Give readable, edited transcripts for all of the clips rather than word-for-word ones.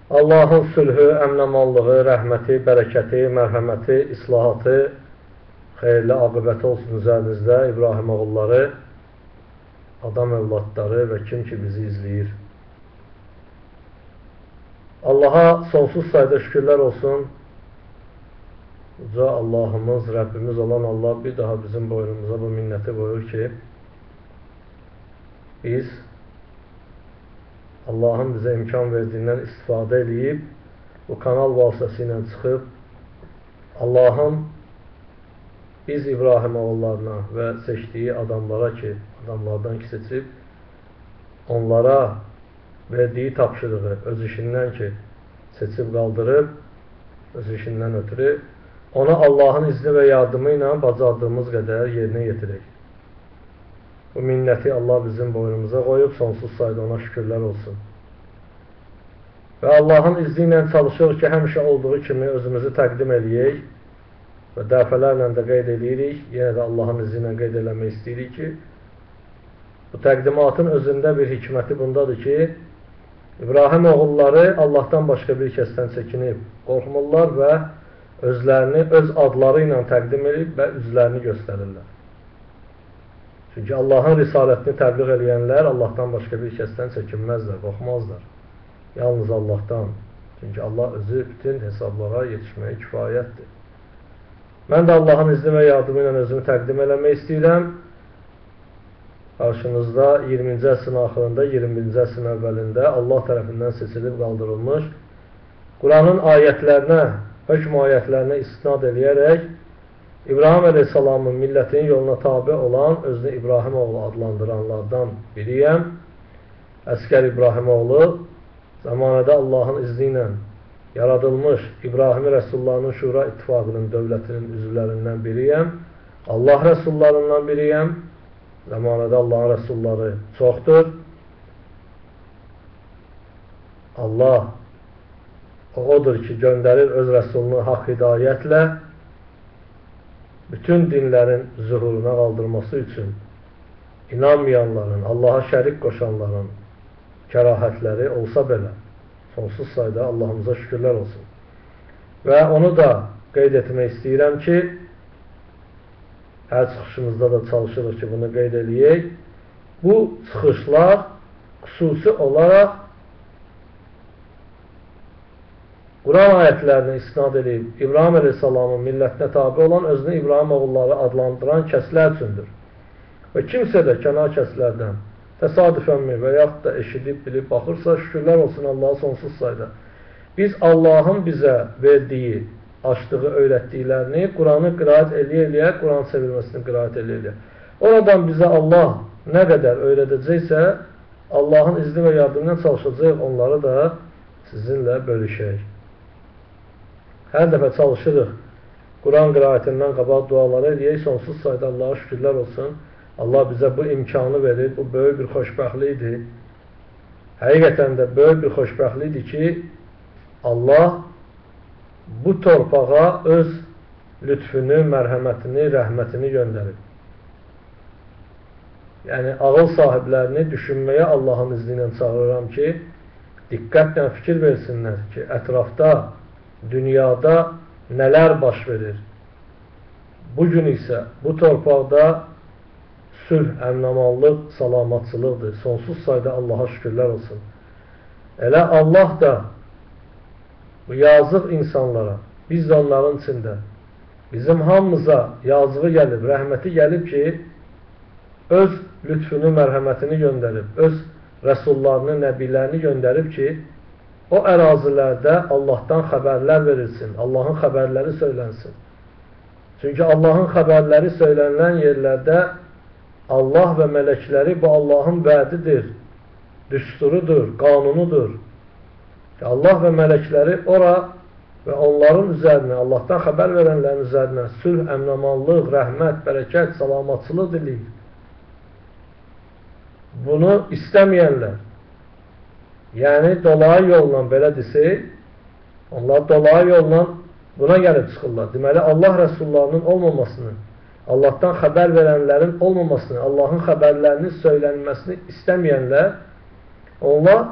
Allahın sülhü, əmnamanlığı, rəhməti, bərəkəti, mərhəməti, islahatı, xeyirli aqibəti olsun üzərinizdə, İbrahim oğulları, adam övladları və kim ki bizi izləyir. Allaha sonsuz sayda şükürlər olsun. Uca Allahımız, Rəbbimiz olan Allah bir daha bizim boynumuza bu minnəti qoyur ki, biz Allahın bizə imkan verdiyindən istifadə eləyib, bu kanal vasitəsilə çıxıb, Allahın biz İbrahim oğullarına və seçdiyi adamlara ki, adamlardan ki seçib, onlara verdiyi tapşırığı öz işindən ki, seçib qaldırıb, öz işindən ötürü, ona Allahın izni və yardımı ilə bacardığımız qədər yerinə yetirək. Bu minnəti Allah bizim boynumuza qoyub, sonsuz sayda ona şükürlər olsun. Və Allahın izni ilə çalışırıq ki, həmişə olduğu kimi özümüzü təqdim eləyək və dəfələrlə də qeyd eləyirik, yenə də Allahın izni ilə qeyd eləmək istəyirik ki, bu təqdimatın özündə bir hikməti bundadır ki, İbrahim oğulları Allahdan başqa bir kəsdən çəkinib, qorxmurlar və özlərini öz adları ilə təqdim edib və üzlərini göstərirlər. Çünki Allahın risalətini təbliğ eləyənlər Allahdan başqa bir kəsdən çəkinməzlər, qorxmazlar. Yalnız Allahdan. Çünki Allah özü bütün hesablara yetişməyə kifayətdir. Mən də Allahın izni və yardımı ilə özümü təqdim eləmək istəyirəm. Qarşınızda 20-ci əsrin axırında, 21-ci əsrin əvvəlində Allah tərəfindən seçilib qaldırılmış Quranın ayətlərinə, hökm ayətlərinə istinad eləyərək İbrahim əleyhissalamın millətinin yoluna tabi olan, özünü İbrahim oğlu adlandıranlardan biriyəm. Əskər İbrahim oğlu, zamanədə Allahın izni ilə yaradılmış İbrahim Rəsullarının Şura İttifaqının dövlətinin üzvlərindən biriyəm. Allah Rəsullarından biriyəm. Zamanədə Allahın Rəsulları çoxdur. Allah odur ki, göndərir öz Rəsulunu haqq hidayətlə bütün dinlərin zuhuruna qaldırması üçün inanmayanların, Allaha şərik qoşanların kərahətləri olsa belə, sonsuz sayda Allahımıza şükürlər olsun. Və onu da qeyd etmək istəyirəm ki, hər çıxışımızda da çalışırıq ki, bunu qeyd eləyək. Bu çıxışlar xüsusi olaraq Quran ayətlərini istinad edib İbrahim əleyhissalamın millətinə tabi olan, özünü İbrahim oğulları adlandıran kəslər üçündür. Və kimsə də kənar kəslərdən təsadüfənmi və yaxud da eşidib, bilib, baxırsa, şükürlər olsun Allaha sonsuz sayda. Biz Allahın bizə verdiyi, açdığı, öyrətdiklərini Quranı qiraət eləyə-eləyə, Quran çevirməsini qiraət eləyə-eləyə. Oradan bizə Allah nə qədər öyrədəcəksə, Allahın izni və yardımı ilə çalışacaq, onları da sizinlə bölüşək. Hər dəfə çalışırıq, Quran qiraətindən qabaq duaları eləyək, sonsuz sayda Allaha şükürlər olsun. Allah bizə bu imkanı verir, bu böyük bir xoşbəxtlikdir. Həqiqətən də böyük bir xoşbəxtlikdir ki, Allah bu torpağa öz lütfünü, mərhəmətini, rəhmətini göndərib. Yəni, ağıl sahiblərini düşünməyə Allahın izni ilə çağırıram ki, diqqətlə fikir versinlər ki, ətrafda, dünyada nələr baş verir. Bugün isə bu torpaqda sülh, əmnamanlıq, salamatçılıqdır. Sonsuz sayda Allaha şükürlər olsun. Elə Allah da bu yazıq insanlara, biz də onların içində, bizim hamımıza yazığı gəlib, rəhməti gəlib ki, öz lütfünü, mərhəmətini göndərib, öz rəsullarını, nəbilərini göndərib ki, o ərazilərdə Allahdan xəbərlər verilsin, Allahın xəbərləri söylənsin. Çünki Allahın xəbərləri söylənilən yerlərdə Allah və mələkləri bu Allahın vədidir, düsturudur, qanunudur. Allah və mələkləri ora və onların üzərinə, Allahdan xəbər verənlərin üzərinə sülh, əmnamanlıq, rəhmət, bərəkət, salamatçılıq diləyir. Bunu istəməyənlər, yəni dolayı yolla belə desək, onlar dolayı yolla buna gəlib çıxırlar. Deməli, Allah rəsullarının olmamasını, Allahdan xəbər verənlərin olmamasını, Allahın xəbərlərinin söylənməsini istəməyənlər, onlar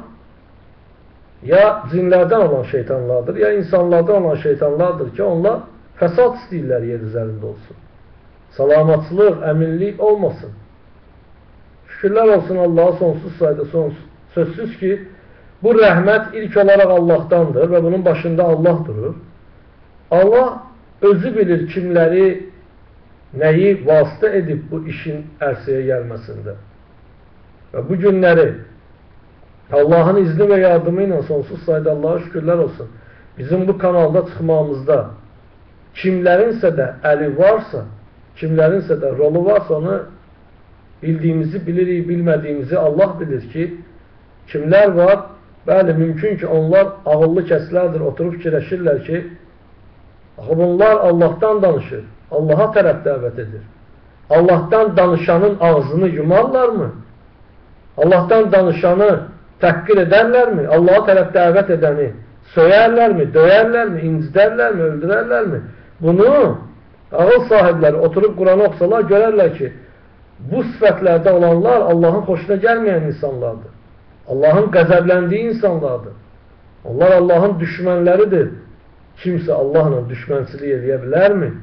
Ya cinlərdən olan şeytanlardır, ya insanlardan olan şeytanlardır ki, onlar fəsad istəyirlər yer üzərində olsun. Salamatçılıq, əminlik olmasın. Şükürlər olsun Allaha sonsuz sayda sonsuz. Sözsüz ki, bu rəhmət ilk olaraq Allahdandır və bunun başında Allah durur. Allah özü bilir kimləri, nəyi vasitə edib bu işin ərsəyə gəlməsində. Və bu günləri Allahın izni və yardımı ilə sonsuz sayda Allaha şükürlər olsun. Bizim bu kanalda çıxmamızda kimlərinsə də əli varsa, kimlərinsə də rolu varsa onu bildiyimizi bilirik, bilmədiyimizi Allah bilir ki, kimlər var? Bəli, mümkün ki, onlar ağıllı kəslərdir, oturub fikirləşirlər ki, axı bunlar Allahdan danışır, Allaha tərəf dəvət edir. Allahdan danışanın ağzını yumarlarmı? Allahdan danışanı təhqir edərlərmi? Allaha tərəf dəvət edəni söyərlərmi, döyərlərmi, incidərlərmi, öldürərlərmi? Bunu ağıl sahibləri oturub Quranı oxusalar görərlər ki, bu sifətlərdə olanlar Allahın xoşuna gəlməyən insanlardır. Allahın qəzəbləndiyi insanlardır. Onlar Allahın düşmənləridir. Kimsə Allahla düşmənçilik edə bilərmi?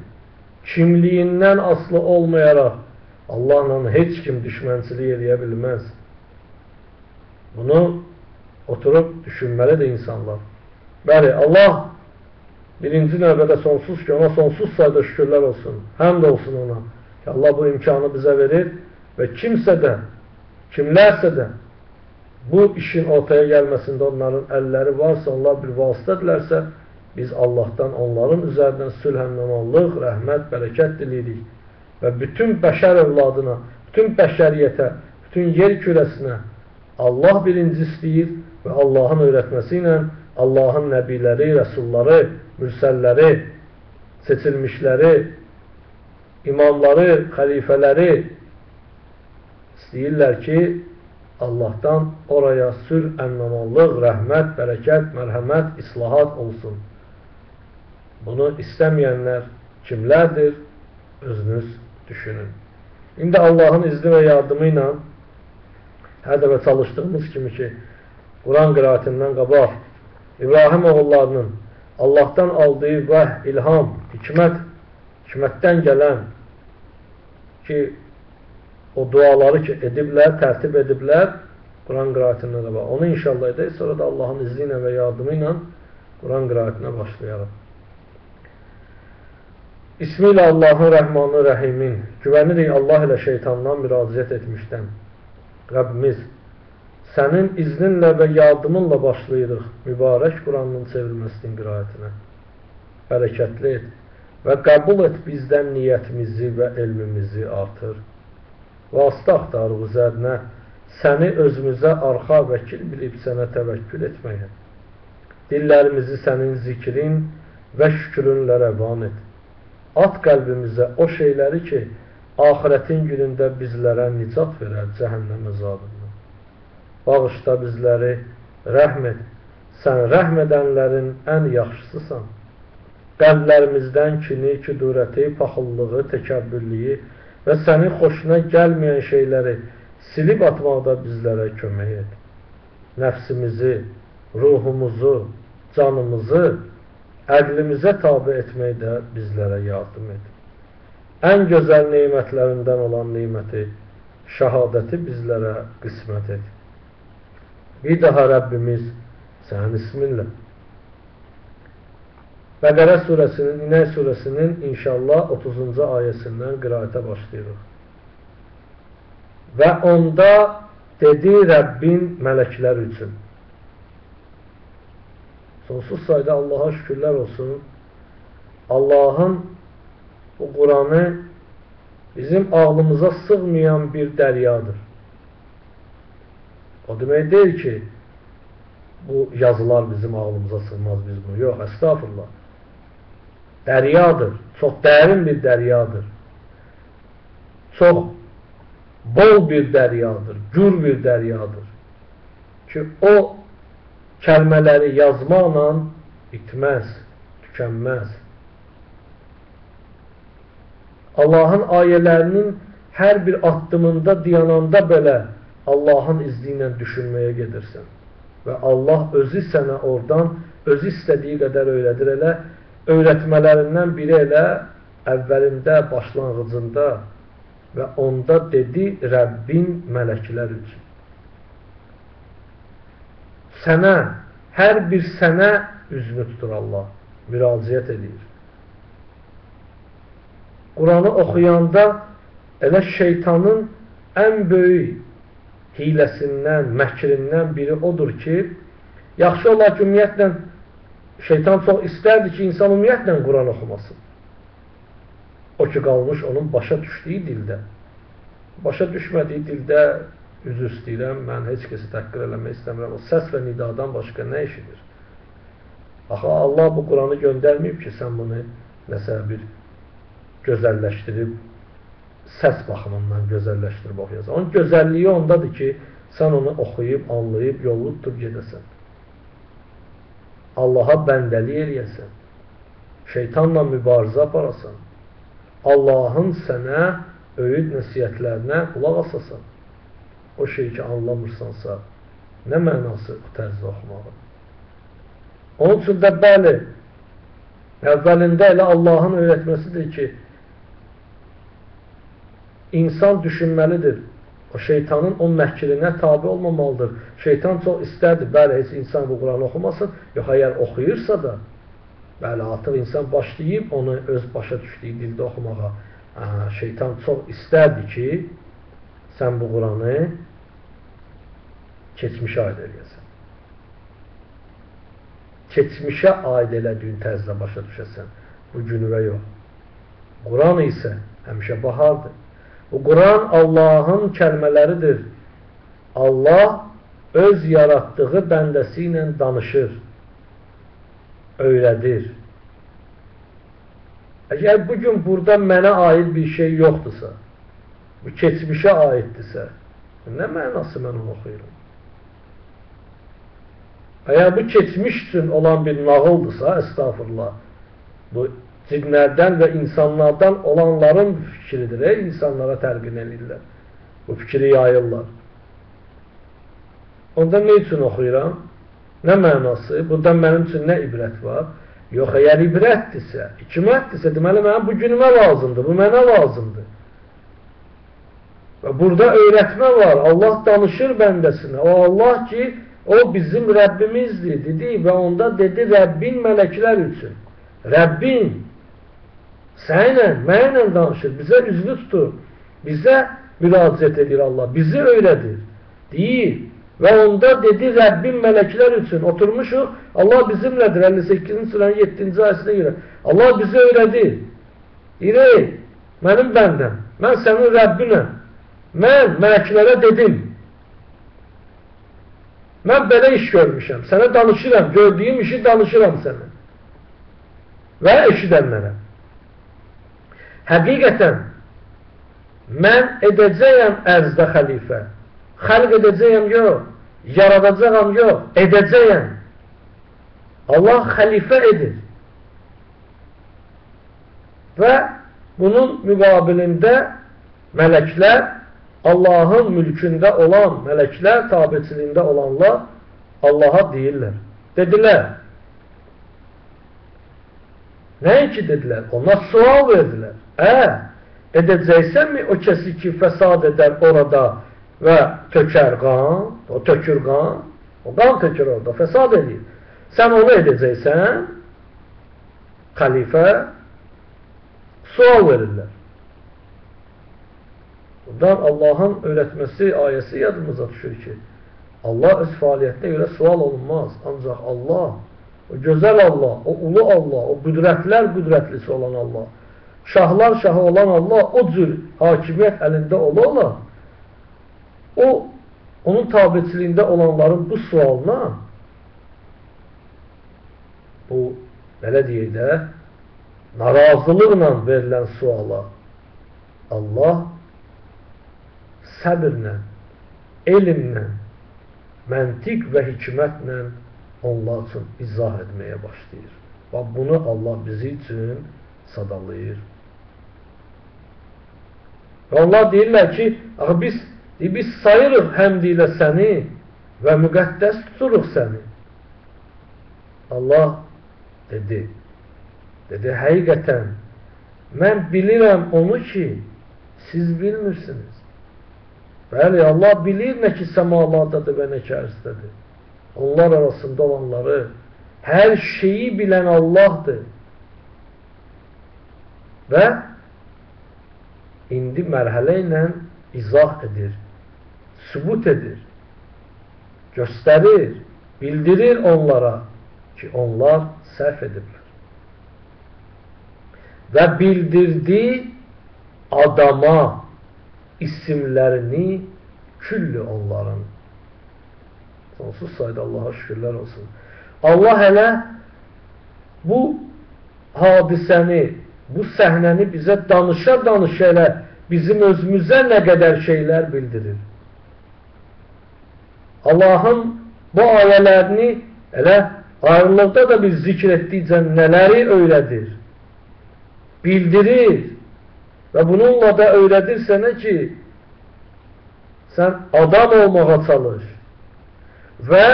Kimliyindən aslı olmayaraq Allahla heç kim düşmənçilik edə bilməz. Bunu oturub düşünməlidir insanlar. Bəli, Allah birinci növbədə sonsuz ki, ona sonsuz sayda şükürlər olsun. Həmd olsun ona. Ki, Allah bu imkanı bizə verir və kimsə də, kimlərsə də bu işin ortaya gəlməsində onların əlləri varsa, onlar bir vasitədirlərsə, biz Allahdan onların üzərindən sülh, əmanlıq, rəhmət, bərəkət diləyirik. Və bütün bəşər övladına, bütün bəşəriyyətə, bütün yer kürəsinə Allah birinci istəyir və Allahın öyrətməsi ilə Allahın nəbiləri, rəsulları, mürsəlləri, seçilmişləri, imamları, xəlifələri istəyirlər ki, Allahdan oraya sülh, əminamanlıq, rəhmət, bərəkət, mərhəmət, islahat olsun. Bunu istəməyənlər kimlərdir? Özünüz düşünün. İndi Allahın izni və yardımı ilə hər dəfə çalışdığımız kimi ki, Quran qiraətindən qabaq İbrahim oğullarının Allahdan aldığı vəh, ilham, hikmət, hikmətdən gələn ki, o duaları ki ediblər, tərtib ediblər Quran qiraətindən qabaq. Onu inşallah edək, sonra da Allahın izni ilə və yardımı ilə Quran qiraətinə başlayarıq. İsmi ilə Allahın Rəhmanı Rəhimin, güvənirik Allah ilə şeytandan müraciət etmişdən. Rəbbimiz, sənin izninlə və yardımınla başlayırıq mübarək Quranın çevrilməsinin qiraətinə. Bərəkətli et və qəbul et bizdən niyyətimizi və elmimizi artır. Vasitə axtarıq üzərinə, səni özümüzə arxa vəkil bilib sənə təvəkkül etməyə. Dillərimizi sənin zikrin və şükrünlə rəvan et. At qəlbimizə o şeyləri ki, axirətin günündə bizlərə nicat verər cəhənnəm əzabından. Bağışla bizləri, rəhm et. Sən rəhm edənlərin ən yaxşısısan. Qəlblərimizdən kini, küdurəti, paxıllığı, təkəbbürlüyü və sənin xoşuna gəlməyən şeyləri silib atmaqda bizlərə kömək et. Nəfsimizi, ruhumuzu, canımızı əqlimizə tabi etməkdə bizlərə yardım et. Ən gözəl nemətlərindən olan neməti, şəhadəti bizlərə qismət et. Bir daha Rəbbimiz sənin isminlə. Bəqərə surəsinin, İnək surəsinin inşallah 30-cu ayəsindən qiraətə başlayırıq. Və onda dedi Rəbbin mələklər üçün. Sonsuz sayda Allaha şükürlər olsun. Allahın bu Quranı bizim ağlımıza sığmayan bir dəryadır. O demək deyil ki, bu yazılar bizim ağlımıza sığmaz, biz bunu. Yox, əstağfurullah. Dəryadır, çox dərin bir dəryadır. Çox bol bir dəryadır, gür bir dəryadır. Ki, o kəlmələri yazmaqla bitməz, tükənməz. Allahın ayələrinin hər bir addımında dayananda belə Allahın izni ilə düşünməyə gedirsən. Və Allah özü sənə oradan özü istədiyi qədər öyrədir elə, öyrətmələrindən biri elə əvvəlində, başlanğıcında və onda dedi Rəbbin mələklər üçün. Sənə, hər bir sənə üzünü tutur Allah, müraciət edir. Quranı oxuyanda elə şeytanın ən böyük hiləsindən, məkrindən biri odur ki, yaxşı olar ki, ümumiyyətlə, şeytan çox istərdi ki, insan ümumiyyətlə Quran oxumasın. O ki, qalmış onun başa düşdüyü dildə. Başa düşmədiyi dildə, üzr istəyirəm, mən heç kəsi təhqir eləmək istəmirəm. O səs və nidadan başqa nə işidir? Axı, Allah bu Quranı göndərməyib ki, sən bunu nəsə bir gözəlləşdirib, səs baxımından gözəlləşdirib oxuyasan. Onun gözəlliyi ondadır ki, sən onu oxuyub, anlayıb, yolunu tutub gedəsən. Allaha bəndəlik eləyəsən, şeytanla mübarizə aparasan, Allahın sənə öyüd nəsihətlərinə qulaq asasan. O şeyi ki, anlamırsansa, nə mənası bu tərzdə oxumağın? Onun üçün də bəli, əvvəlində elə Allahın öyrətməsidir ki, insan düşünməlidir. O şeytanın o məkrinə tabi olmamalıdır. Şeytan çox istərdi, bəli, heç insan bu Quranı oxumasın. Yox, əgər oxuyursa da, bəli, artıq insan başlayıb onu öz başa düşdüyü dildə oxumağa. Şeytan çox istərdi ki, sən bu Quranı keçmişə aid eləyəsən. Keçmişə aid elədiyin tərzdə başa düşəsən. Bu günüvə yox. Quran isə həmişə bahardır. Bu Quran Allahın kəlmələridir. Allah öz yaratdığı bəndəsi ilə danışır, öyrədir. Əgər bugün burada mənə aid bir şey yoxdursa, bu keçmişə aiddirsə, nə mənası mən onu oxuyuram? Əgər bu keçmiş üçün olan bir nağıldırsa, əstağfurullah, bu cinlərdən və insanlardan olanların fikridir, insanlara təlqin edirlər, bu fikri yayırlar. Onda nə üçün oxuyuram? Nə mənası? Buradan mənim üçün nə ibrət var? Yox, əgər ibrətdirsə, hikmətdirsə, deməli, mənim bu günümə lazımdır, bu mənə lazımdır. Və burada öyrətmə var, Allah danışır bəndəsinə. O Allah ki, o bizim Rəbbimizdir, dedi və onda dedi Rəbbin mələklər üçün. Rəbbin sənlə, mənlə danışır, bizə üzünü tutur, bizə müraciət edir Allah, bizi öyrədir, deyir. Və onda dedi Rəbbin mələklər üçün oturmuşuq, Allah bizimlədir, 58-ci surənin 7-ci ayəsinə görə. Allah bizi öyrədir. Deyir, ey, mənim bəndəm, mən sənin Rəbbinəm, mən mələklərə dedim, mən belə iş görmüşəm, sənə danışıram, gördüyüm işi danışıram sənə və eşidənlərə. Həqiqətən, mən edəcəyəm ərzdə xəlifə, xəlq edəcəyəm yox, yaradacağam yox, edəcəyəm. Allah xəlifə edir. Və bunun müqabilində mələklər, Allahın mülkündə olan mələklər, tabiçiliyində olanlar Allaha deyirlər. Dedilər. Nəinki dedilər? Onlar sual verdilər. Edəcəksənmi o kəsi ki, fəsad edər orada və tökər qan, o tökür qan, o qan tökür orada, fəsad edir. Sən onu edəcəksən, xəlifə, sual verirlər. Buradan Allahın öyrətməsi, ayəsi yadımıza düşür ki, Allah öz fəaliyyətinə görə sual olunmaz. Ancaq Allah, o gözəl Allah, o ulu Allah, o qüdrətlər qüdrətlisi olan Allah, şahlar şahı olan Allah, o cür hakimiyyət əlində ola-ola, o, onun tabiçiliyində olanların bu sualına, bu, belə deyək də, narazılıqla verilən suala Allah səbirlə, elmlə, məntiq və hikmətlə onlar üçün izah etməyə başlayır. Və bunu Allah bizi üçün sadalayır. Və onlar deyirlər ki, axı biz sayırıq həmd ilə səni və müqəddəs tuturuq səni. Allah dedi, həqiqətən mən bilirəm onu ki, siz bilmirsiniz. Bəli, Allah bilir nə ki səmalardadır və nə ki ərzdədir. Onlar arasında olanları, hər şeyi bilən Allahdır. Və indi mərhələ ilə izah edir, sübut edir, göstərir, bildirir onlara ki, onlar səhv ediblər. Və bildirdi adama isimlərini küllü onların. Sonsuz sayda Allaha şükürlər olsun. Allah hələ bu hadisəni, bu səhnəni bizə danışa-danışa elə bizim özümüzə nə qədər şeylər bildirir. Allahın bu ayələrini elə ayrılıqda da biz zikr etdikcə nələri öyrədir, bildirir və bununla da öyrədir sənə ki, sən adam olmağa çalış və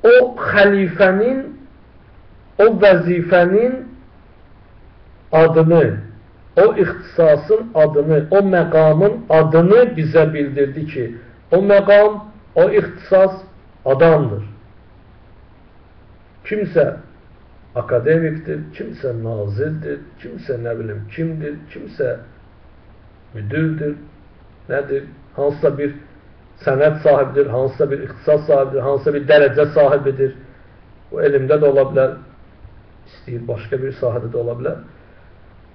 o xəlifənin, o vəzifənin adını, o ixtisasın adını, o məqamın adını bizə bildirdi ki, o məqam, o ixtisas adamdır. Kimsə akademikdir, kimsə nazirdir, kimsə nə bilim kimdir, kimsə müdürdür, nədir, hansısa bir sənəd sahibidir, hansısa bir ixtisas sahibidir, hansısa bir dərəcə sahibidir. Bu elmdə də ola bilər, istəyir başqa bir sahədə də ola bilər.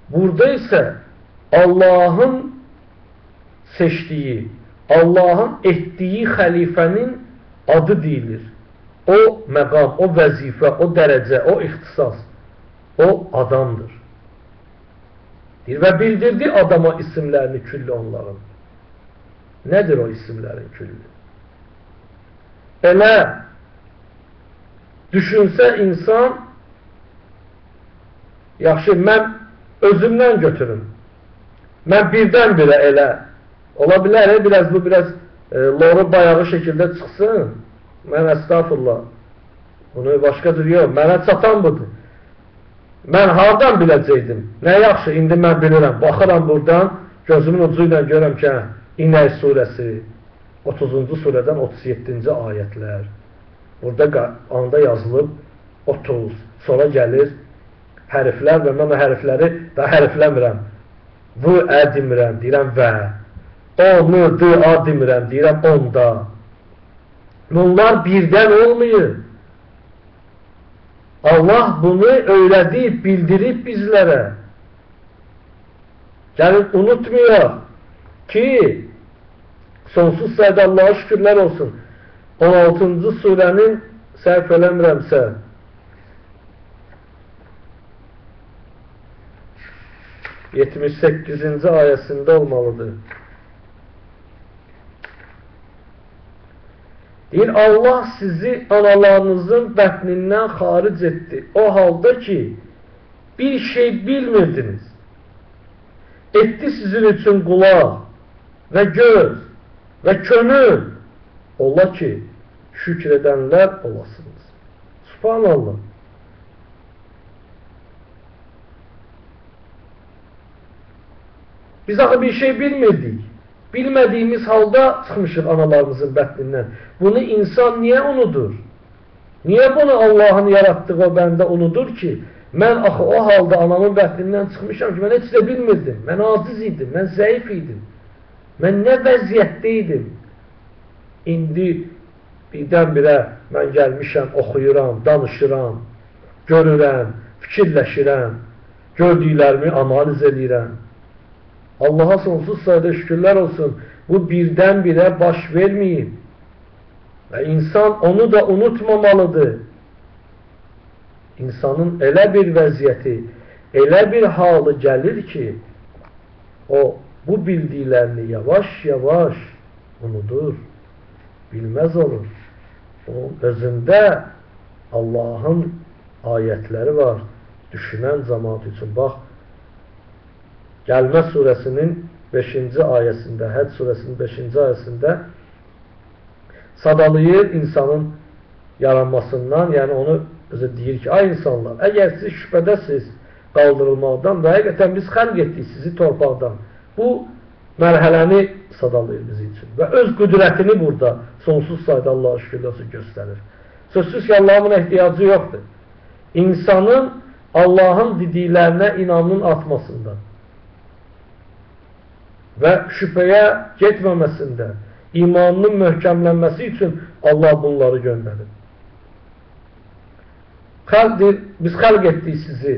Burada isə Allahın seçdiyi, Allahın etdiyi xəlifənin adı deyilir. O məqam, o vəzifə, o dərəcə, o ixtisas, o adamdır. Deyir, və bildirdi adama isimlərini küllü onların. Nədir o isimlərin küllü? Elə düşünsə insan, yaxşı, mən özümdən götürüm. Mən birdən-birə elə, ola bilər, biraz bu biraz loru bayağı şəkildə çıxsın. Mən əstağfurullah, bunu başqa cür yox, mənə çatan budur. Mən hardan biləcəkdim? Nə yaxşı, indi mən bilirəm. Baxıram buradan, gözümün ucu ilə görürəm ki, İnək surəsi, 30-cu surədən 37-ci ayətlər. Burada anda yazılıb 30, sonra gəlir hərflər və mən o hərfləri daha hərfləmirəm. V, Ə demirəm, deyirəm və. O, N, D, A demirəm, deyirəm onda. Bunlar birdən olmayır. Allah bunu öyrədib, bildirib bizlərə. Gəlin, unutmayaq ki, sonsuz sayda Allaha şükürlər olsun. 16-cı surənin, səhv eləmirəmsə, 78-ci ayəsində olmalıdır. Deyir, Allah sizi analarınızın bətnindən xaric etdi. O halda ki, bir şey bilmirdiniz. Etdi sizin üçün qulaq və göz və könül. Ola ki, şükr edənlər olasınız. Subhanallah. Biz axı bir şey bilmirdik. Bilmədiyimiz halda çıxmışıq analarımızın bətnindən. Bunu insan niyə unudur? Niyə bunu Allahın yaratdığı o bəndə unudur ki, mən axı o halda anamın bətnindən çıxmışam ki, mən heç də bilmirdim, mən aciz idim, mən zəif idim, mən nə vəziyyətdə idim? İndi birdən-birə mən gəlmişəm, oxuyuram, danışıram, görürəm, fikirləşirəm, gördüklərimi analiz edirəm. Allaha sonsuz sayda şükürlər olsun. Bu birdən-birə baş verməyib. Və insan onu da unutmamalıdır. İnsanın elə bir vəziyyəti, elə bir halı gəlir ki, o bu bildiklərini yavaş-yavaş unudur, bilməz olur. Onun özündə Allahın ayətləri var. Düşünən cəmaat üçün. Bax, Gəlmə surəsinin 5-ci ayəsində, Həc surəsinin 5-ci ayəsində Sadalayır insanın yaranmasından, yəni onu özü deyir ki, ay insanlar, əgər siz şübhədəsiz qaldırılmaqdan və həqiqətən biz xəlq etdik sizi torpaqdan. Bu mərhələni sadalayır bizi üçün və öz qüdrətini burada sonsuz sayda Allah'a şükürlər olsun göstərir. Sözsüz ki, Allahın buna ehtiyacı yoxdur. İnsanın Allahın dediklərinə inamının artmasında və şübhəyə getməməsində, imanının möhkəmlənməsi üçün Allah bunları göndərir. Biz xəlq etdik sizi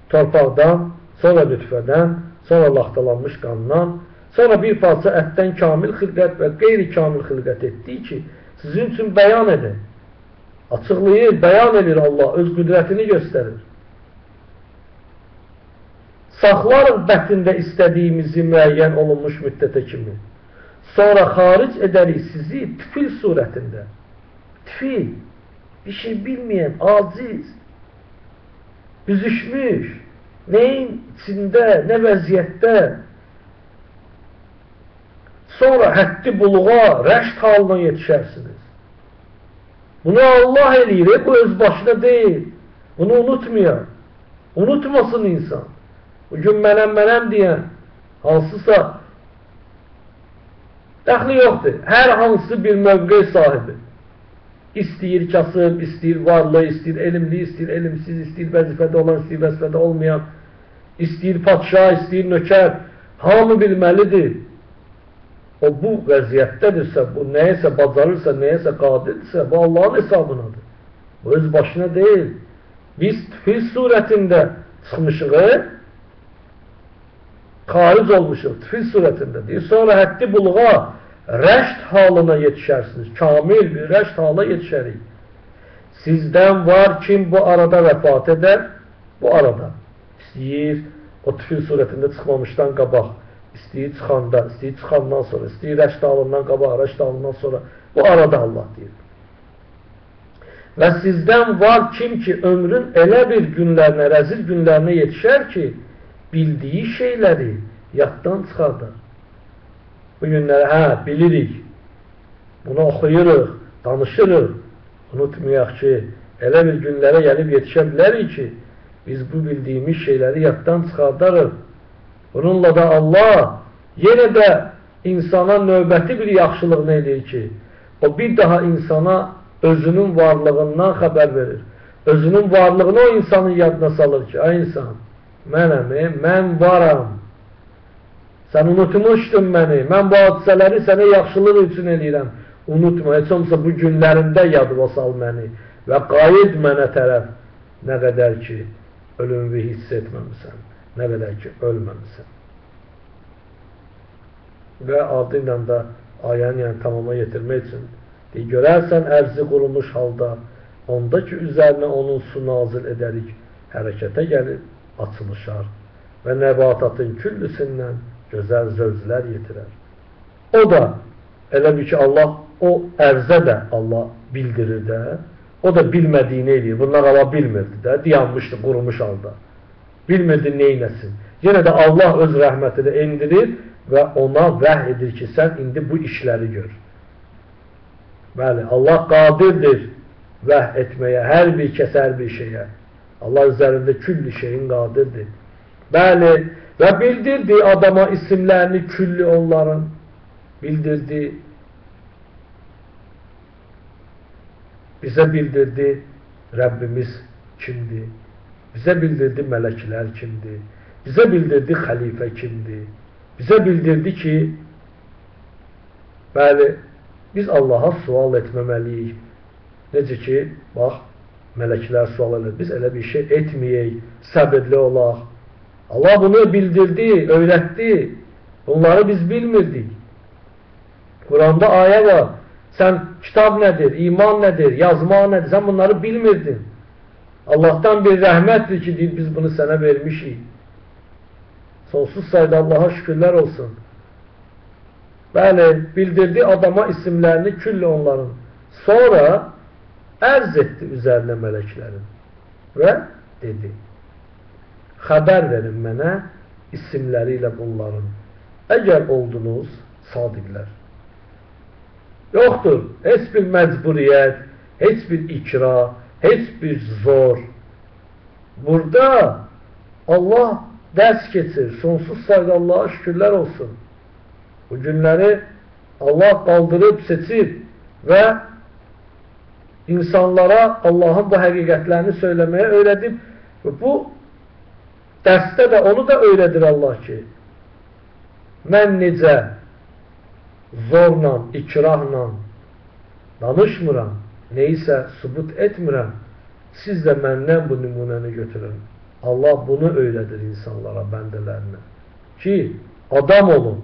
torpaqdan, sonra lütfədən, sonra laxtalanmış qandan, sonra bir parça ətdən kamil xilqət və qeyri-kamil xilqət etdik ki, sizin üçün bəyan edin. Açıqlayır, bəyan edir Allah, öz qüdrətini göstərir. Saxlarıq bətində istədiyimizi müəyyən olunmuş müddətə kimi. Sonra xaric edərik sizi tifil surətində. Tifil, bir şey bilməyən, aciz, büzüşmüş, nəyin içində, nə vəziyyətdə. Sonra həddi buluğa, rəşd halına yetişərsiniz. Bunu Allah eləyir, bu öz başına deyil. Bunu unutmayaq. Unutmasın insan. Bugün mənəm deyən hansısa dəxli yoxdur. Hər hansı bir mövqe sahibi. İstəyir kasıb, istəyir varlı, istəyir elmli, istəyir elmsiz, istəyir vəzifədə olan, istəyir vəzifədə olmayan, istəyir padşah, istəyir nökər. Hamı bilməlidir. O bu vəziyyətdədirsə, bu nəyəsə bacarırsa, nəyəsə qadirdirsə, bu Allahın hesabınadır. Bu öz başına deyil. Biz tifil surətində çıxmışıq, xaric olmuşuq, tifil surətində. Deyir, sonra həddi buluğa, rəşd halına yetişərsiniz. Kamil bir rəşd hala yetişərik. Sizdən var kim bu arada vəfat edər, bu arada. İstəyir o tifil surətində çıxmamışdan qabaq, istəyir çıxanda, istəyir çıxandan sonra, istəyir rəşd halından qabaq, rəşd halından sonra. Bu arada Allah deyir. Və sizdən var kim ki ömrün elə bir günlərinə, rəzil günlərinə yetişər ki, bildiyi şeyləri yaddan çıxardar. Bu günləri, hə, bilirik, bunu oxuyuruq, danışırıq. Unutmayaq ki, elə bir günlərə gəlib yetişə bilərik ki, biz bu bildiyimiz şeyləri yaddan çıxardarıq. Bununla da Allah yenə də insana növbəti bir yaxşılığını eləyir ki, o bir daha insana özünün varlığından xəbər verir. Özünün varlığını o insanın yadına salır ki, ay insan, mənəm, mən varam. Sən unutmuşdun məni, mən bu hadisələri sənə yaxşılıq üçün eləyirəm. Unutma, heç olmasa bu günlərində yadıma sal məni və qayıt mənə tərəf nə qədər ki ölümü hiss etməmisən, nə qədər ki ölməmisən. Və ardıyla da ayəni yəni tamama yetirmək üçün deyir, görərsən ərzi qurumuş halda, onda ki üzərinə onun su nazil edərik, hərəkətə gəlib açılışar və nəbatatın küllüsündən gözəl zövclər yetirər. O da elə bir ki Allah o ərzə də Allah bildirir də, o da bilmədiyini eləyir. Bunlar Allah bilmirdi də, dayanmışdı, qurumuş halda. Bilmirdi neynəsin. Yenə də Allah öz rəhmətini endirir və ona vəhy edir ki, sən indi bu işləri gör. Bəli, Allah qadirdir vəhy etməyə, hər bir kəs, hər bir şeyə. Allah üzərində külli şeyin qadirdir. Bəli, və bildirdi adama isimlərini külli onların. Bildirdi. Bizə bildirdi Rəbbimiz kimdir. Bizə bildirdi mələklər kimdir. Bizə bildirdi xəlifə kimdir. Bizə bildirdi ki, bəli, biz Allaha sual etməməliyik. Necə ki, bax, mələklər sual edir. Biz elə bir şey etməyək, səbirli olaq. Allah bunu bildirdi, öyrətdi. Bunları biz bilmirdik. Quranda ayə var. Sən kitab nədir, iman nədir, yazma nədir, sən bunları bilmirdin. Allah'tan bir rəhmətdir ki, deyir, biz bunu sənə vermişik. Sonsuz sayda Allah'a şükürlər olsun. Bəli, bildirdi adama isimlərini külli onların. Sonra ərz etdi üzərinə mələklərin və dedi, xəbər verin mənə isimləri ilə bunların. Əgər oldunuz sadiqlər. Yoxdur. Heç bir məcburiyyət, heç bir ikra, heç bir zor. Burada Allah dərs keçir. Sonsuz sayda Allaha şükürlər olsun. Bu günləri Allah qaldırıb, seçib və insanlara Allahın bu həqiqətlərini söyləməyə öyrədib. Və bu dərsdə də onu da öyrədir Allah ki, mən necə zorla, ikrahla danışmıram, neyisə sübut etmirəm, siz də məndən bu nümunəni götürün. Allah bunu öyrədir insanlara, bəndələrinə. Ki, adam olun.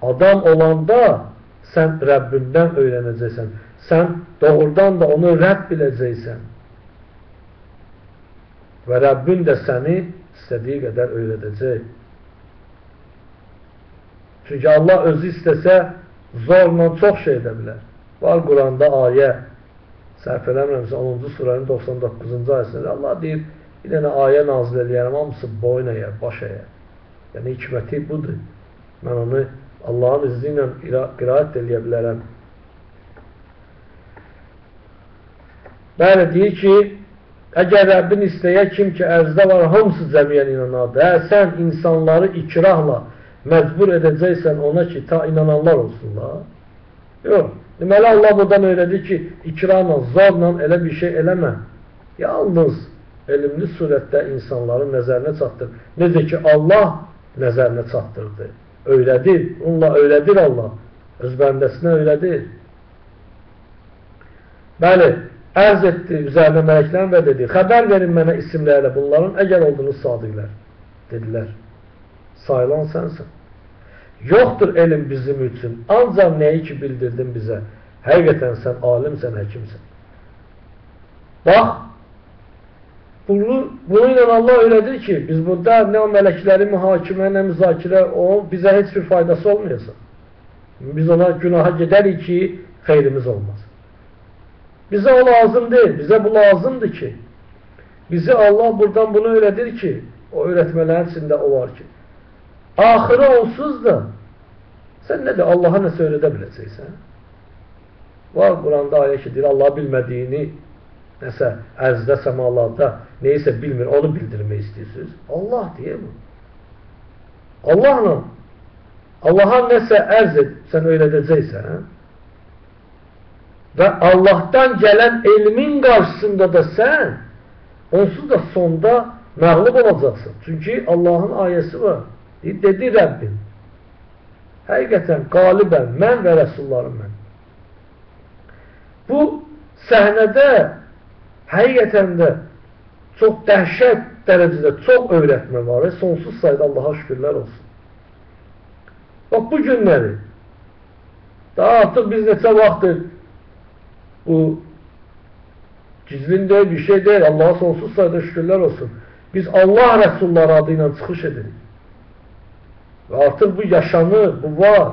Adam olanda sən Rəbbindən öyrənəcəksən. Sən doğrudan da onu Rəbb biləcəksən. Və Rəbbin də səni istədiyi qədər öyrədəcək. Çünki Allah özü istəsə zorla çox şey edə bilər. Var Quranda ayə, səhv eləmirəmsə 10-cu surənin 99-cu ayəsində Allah deyir, bir dənə ayə nazil eləyərəm, hamısı boyun əyər, baş əyər. Yəni hikməti budur. Mən onu Allahın izni ilə qiraət eləyə bilərəm. Bəli, deyir ki, əgər Rəbbin istəyə kim ki ərzdə var, hamısı cəmiyyən inanardı. Hə, sən insanları ikrahla məcbur edəcəksən ona ki, ta inananlar olsunlar. Yox. Deməli, Allah buradan öyrədir ki, ikrahla, zorla elə bir şey eləmə. Yalnız elmli surətdə insanların nəzərinə çatdır. Necə ki, Allah nəzərinə çatdırdı. Öyrədir. Onunla öyrədir Allah. Öz bəndəsinə öyrədir. Bəli, ərz etdi üzərinə mələklərin və dedi, xəbər verin mənə isimlərlə bunların, əgər olduğunuz sadiqlər. Dedilər, sayılan sənsən. Yoxdur elm bizim üçün, ancaq nəyi ki bildirdin bizə. Həqiqətən sən alimsən, həkimsən. Bax, bununla Allah öyrədir ki, biz burada nə o mələkləri mühakimə, nə müzakirə, o bizə heç bir faydası olmayacaq. Biz ona günaha gedərik ki, xeyrimiz olmaz. Bizə o lazım deyil, bizə bu lazımdır ki, bizi Allah buradan bunu öyrədir ki, o öyrətmələrin içində o var ki, axırı onsuz da sən nədir, Allaha nəsə öyrədə biləcəksən? Var Quranda ayə ki, deyir, Allah bilmədiyini nəsə ərzdə, səmalarda neyisə bilmir, onu bildirmək istəyirsiniz. Allah deyir bu. Allahla, Allaha nəsə ərz et, sən öyrədəcəksən və Allahdan gələn elmin qarşısında da sən onsuz da sonda məğlub olacaqsın. Çünki Allahın ayəsi var. Dedi Rəbbim, həqiqətən qalibəm, mən və rəsullarım mən. Bu səhnədə həqiqətən də çox dəhşət dərəcədə çox öyrətmə var. Sonsuz sayda Allaha şükürlər olsun. Bax, bu günləri daha artıq biz neçə vaxtdır bu gizlin deyil, bir şey deyil. Allaha sonsuz sayda şükürlər olsun. Biz Allah rəsulları adı ilə çıxış edirik. Və artıq bu yaşanır, bu var.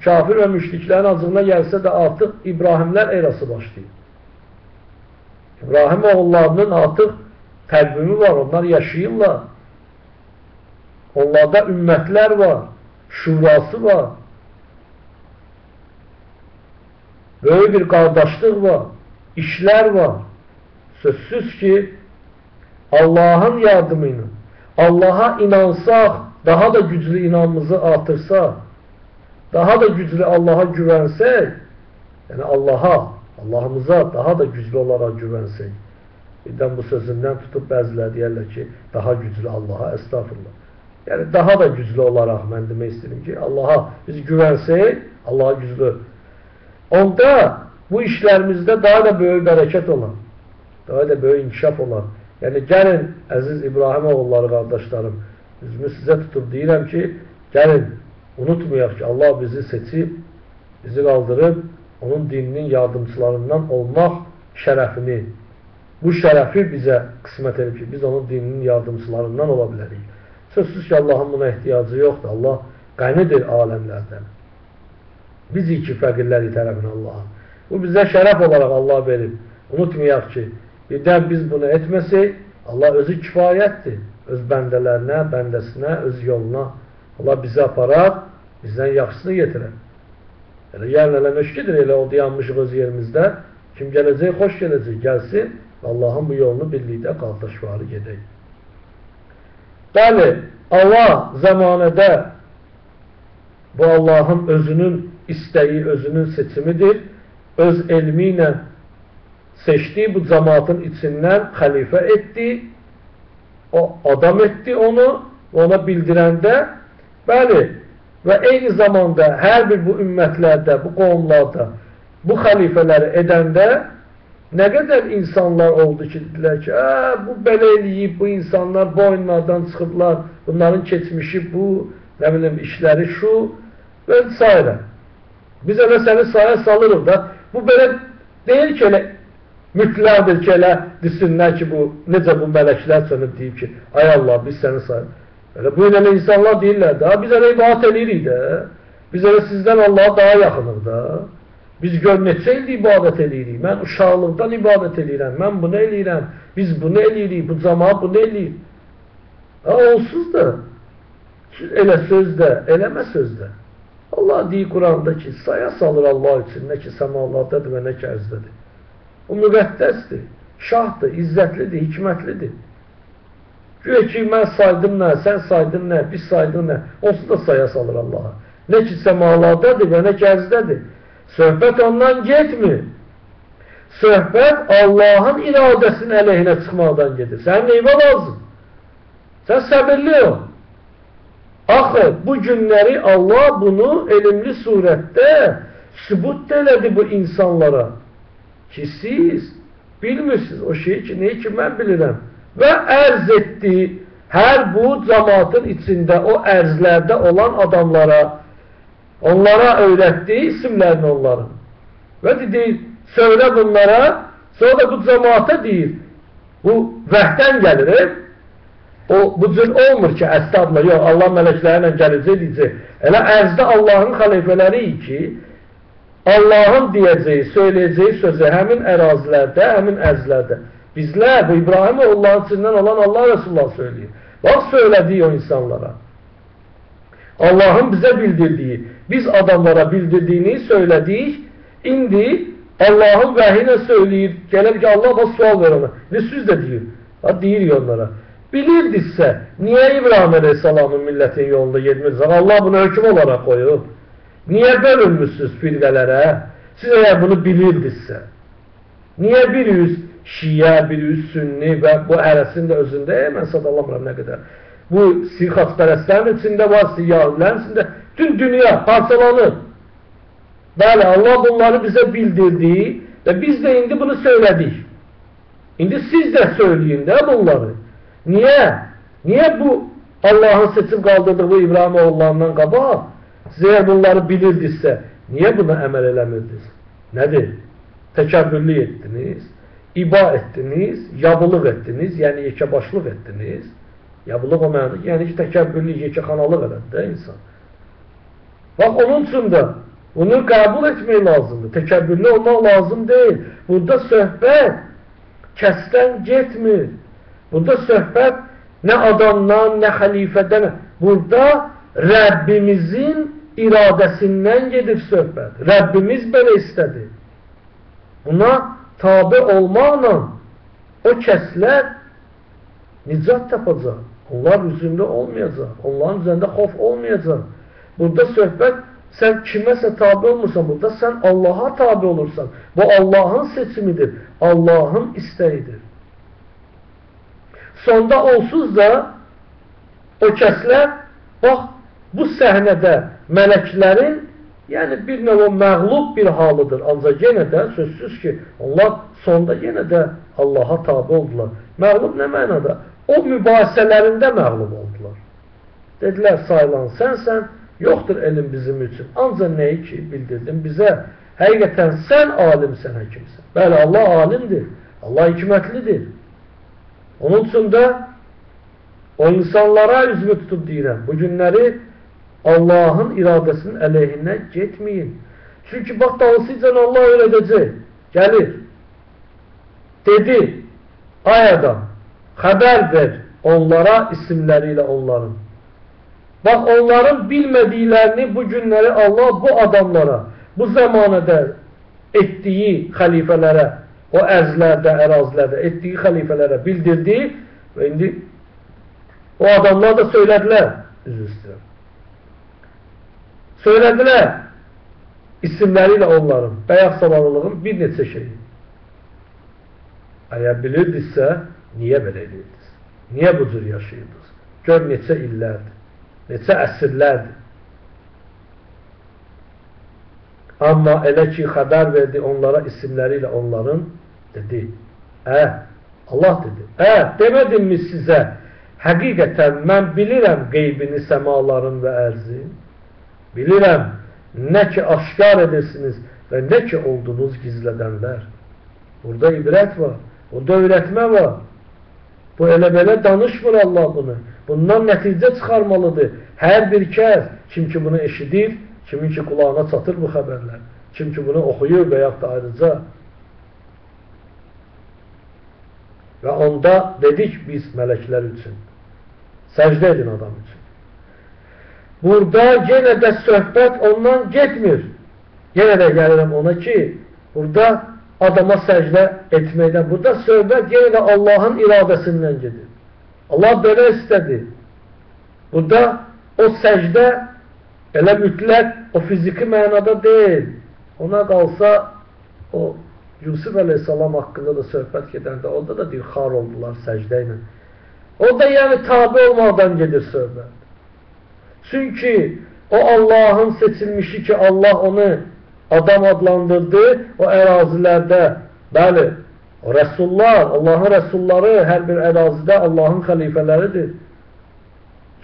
Kafir və müşriklərin acığına gəlsə də artıq İbrahimlər erası başlayır. İbrahim oğullarının artıq təqvimi var, onlar yaşayırlar. Onlarda ümmətlər var, şurası var. Böyük bir qardaşlıq var, işlər var. Sözsüz ki, Allahın yardımı ilə, Allaha inansaq, daha da güclü inanımızı artırsaq, daha da güclü Allaha güvənsək, yəni Allaha, Allahımıza daha da güclü olaraq güvənsək. Birdən bu sözündən tutub bəziləri deyərlər ki, daha güclü Allaha, əstağfurullah. Yəni daha da güclü olaraq mən demək istəyirəm ki, Allaha biz güvənsək, Allaha güclü. Onda bu işlərimizdə daha da böyük bərəkət olar, daha da böyük inkişaf olar. Yəni gəlin əziz İbrahim oğulları qardaşlarım, üzümü sizə tutub deyirəm ki, gəlin unutmayaq ki, Allah bizi seçib, bizi qaldırıb, onun dininin yardımçılarından olmaq şərəfini, bu şərəfi bizə qismət edib ki, biz onun dininin yardımçılarından ola bilərik. Sözsüz ki, Allahın buna ehtiyacı yoxdur. Allah qənidir aləmlərdən. Biz ki, fəqirlərik tərəfinə Allah'a. Bu bizə şərəf olaraq Allah verib. Unutmayaq ki, birdən biz bunu etməsək, Allah özü kifayətdir. Öz bəndələrinə, bəndəsinə, öz yoluna. Allah bizi aparar, bizdən yaxşısını getirər. Elə gəlin elə müşkidir, elə o dayanmışıq öz yerimizdə. Kim gələcək, xoş gələcək, gəlsin. Allahın bu yolunu birlikdə qardaşvarı gedək. Bəli, Allah zəmanədə bu Allahın özünün istəyi, özünün seçimidir. Öz elmi ilə seçdi, bu cəmaatın içindən xəlifə etdi, o adam etdi onu və ona bildirəndə, bəli, və eyni zamanda hər bir bu ümmətlərdə, bu qovumlarda bu xəlifələri edəndə nə qədər insanlar oldu ki, dedilər ki, bu belə eləyib, bu insanlar bu oyunlardan çıxıblar, bunların keçmişi bu, nə bilim, işləri şu və s. Biz elə səni saya salırıq da, bu belə deyil ki, elə mütləqdir ki, elə desinlər ki, bu, necə bu mələklər sönüb deyib ki, ay Allah, biz səni sayırıq. Elə bu elə insanlar deyirlər də, biz elə ibadət eləyirik də, biz elə sizdən Allaha daha yaxınıq da. Biz gör neçə ildir ibadət eləyirik, mən uşaqlıqdan ibadət eləyirəm, mən bunu eləyirəm, biz bunu eləyirik, bu cəmaat bunu eləyir. Ha, onsuz da, elə sözdə, eləmə sözdə. Allah deyir Quranda ki, saya salır Allah üçün, nə ki səmalardadır və nə ki ərzdədir. O müqəddəsdir, şahdır, izzətlidir, hikmətlidir. Güya ki, mən saydım nə, sən saydın nə, biz saydın nə, onsuz da saya salır Allaha. Nə ki səmalardadır və nə ki ərzdədir. Söhbət ondan getmir. Söhbət Allahın iradəsinin əleyhinə çıxmaqdan gedir. Sənin neyvə lazım? Sən səbirli ol. Axı, bu günləri Allah bunu elmli surətdə sübut elədi bu insanlara. Ki siz bilmirsiniz o şeyi ki, neyi ki mən bilirəm. Və ərz etdi hər bu cəmaatın içində, o ərzlərdə olan adamlara, onlara öyrətdiyi isimlərini onların. Və deyir, söylə bunlara, sonra da bu cəmaata deyir, bu vəhdən gəlir, o bu cür olmur ki, əstəğfurullah, yox, Allah mələkləri ilə gələcək, deyəcək. Elə ərzdə Allahın xəlifələri ki, Allahın deyəcəyi, söyləyəcəyi sözü həmin ərazilərdə, həmin ərzlərdə. Bizlər, bu İbrahim oğulların içindən olan Allah Resulullah söyləyir. Bax, söylədiyi o insanlara. Allahın bizə bildirdiyi, biz adamlara bildirdiyini söylədik, indi Allahın vəhi ilə söyləyir, gəlir ki, Allah bax sual ver ona. Ne söz də deyir? Ha, deyirik onlara. Bilirdiksə, niyə İbrahim Aleyhisselamın millətin yolunda getmirsiniz? Allah bunu hökm olaraq qoyub. Niyə bölünmüşsünüz firqələrə? Siz əgər bunu bilirdiksə, niyə bir yüz şiə, bir yüz sünni və bu hərəsinin də özündə, mən sadalamıram nə qədər. Bu xaçpərəstlərin içində var, yahudilərin içində, bütün dünya parçalanır. Bəli, Allah bunları bizə bildirdi və biz də indi bunu söylədik. İndi siz də söyləyin də bunları. Niyə? Niyə bu Allahın seçib qaldırdığı bu İbrahim oğullarından qabaq? Siz əgər bunları bilirdinizsə, niyə buna əməl eləmirdiniz? Nədir? Təkəbbürlük etdiniz, iba etdiniz, yabılıq etdiniz, yəni yekəbaşlıq etdiniz. Yabılıq o mənada, yəni ki, təkəbbürlük, yekəxanalıq elədi də insan. Bax, onun üçün də bunu qəbul etmək lazımdır. Təkəbbürlü olmaq lazım deyil. Burada söhbət kəsdən getmir. Burada söhbət nə adamdan, nə xəlifədən. Burada Rəbbimizin iradəsindən gedir söhbət. Rəbbimiz belə istədi. Buna tabi olmaqla o kəslər nicat tapacaq. Onlar üzündə olmayacaq. Onların üzərində xof olmayacaq. Burada söhbət sən kiməsə tabi olmursan, burada sən Allaha tabi olursan. Bu Allahın seçimidir. Allahın istəyidir. Sonda onsuz da o kəslər, bax, bu səhnədə mələklərin, yəni bir növ məğlub bir halıdır. Ancaq yenə də sözsüz ki, onlar sonda yenə də Allaha tabi oldular. Məğlub nə mənada? O mübahisələrində məğlub oldular. Dedilər, sayılan sənsən, yoxdur elm bizim üçün. Ancaq nəyi ki, bildirdin bizə, həqiqətən sən alimsən, həkimsən. Bəli, Allah alimdir, Allah hikmətlidir. Onun üçün də o insanlara üzümü tutub deyirəm, bu günləri Allahın iradəsinin əleyhinə getməyin. Çünki bax, dalısıca Allah öyrədəcək, gəlir. Dedi, ay adam, xəbər ver onlara isimləri ilə onların. Bax, onların bilmədiklərini bu günləri Allah bu adamlara, bu zəmanədə etdiyi xəlifələrə, o ərzlərdə, ərazilərdə etdiyi xəlifələrə bildirdi və indi o adamlar da söylədilər, üzr istəyirəm. Söylədilər isimləri ilə onların, bəyaz salalılığın bir neçə şeyi. Əgər bilirdinizsə, niyə belə edirdiniz? Niyə bu cür yaşayırdınız? Gör neçə illərdir, neçə əsrlərdir. Amma elə ki, xəbər verdi onlara isimləri ilə onların, dedi, Allah dedi, demədimmi sizə, həqiqətən mən bilirəm qeybini səmaların və ərzin, bilirəm nə ki aşkar edirsiniz və nə ki oldunuz gizlədənlər. Burada ibrət var, burada öyrətmə var. Bu elə belə danışmır Allah bunu. Bundan nəticə çıxarmalıdır. Hər bir kəs, kim ki bunu eşidir, kimin ki qulağına çatır bu xəbərlər, kim ki bunu oxuyur və yaxud da ayrıca. Və onda dedik biz mələklər üçün, səcdə edin adam üçün. Burada yenə də söhbət ondan getmir. Yenə də gəlirəm ona ki, burada adama səcdə etməkdən, burada söhbət yenə də Allahın iradəsindən gedir. Allah belə istədi. Burada o səcdə elə mütləq o fiziki mənada deyil. Ona qalsa o Yusuf əleyhissalam haqqında da söhbət gedəndə orada da deyir, xar oldular səcdə ilə. Orada yəni tabi olmaqdan gedir söhbət. Çünki o Allahın seçilmişi ki, Allah onu adam adlandırdı, o ərazilərdə, bəli, o rəsullar, Allahın rəsulları hər bir ərazidə Allahın xəlifələridir.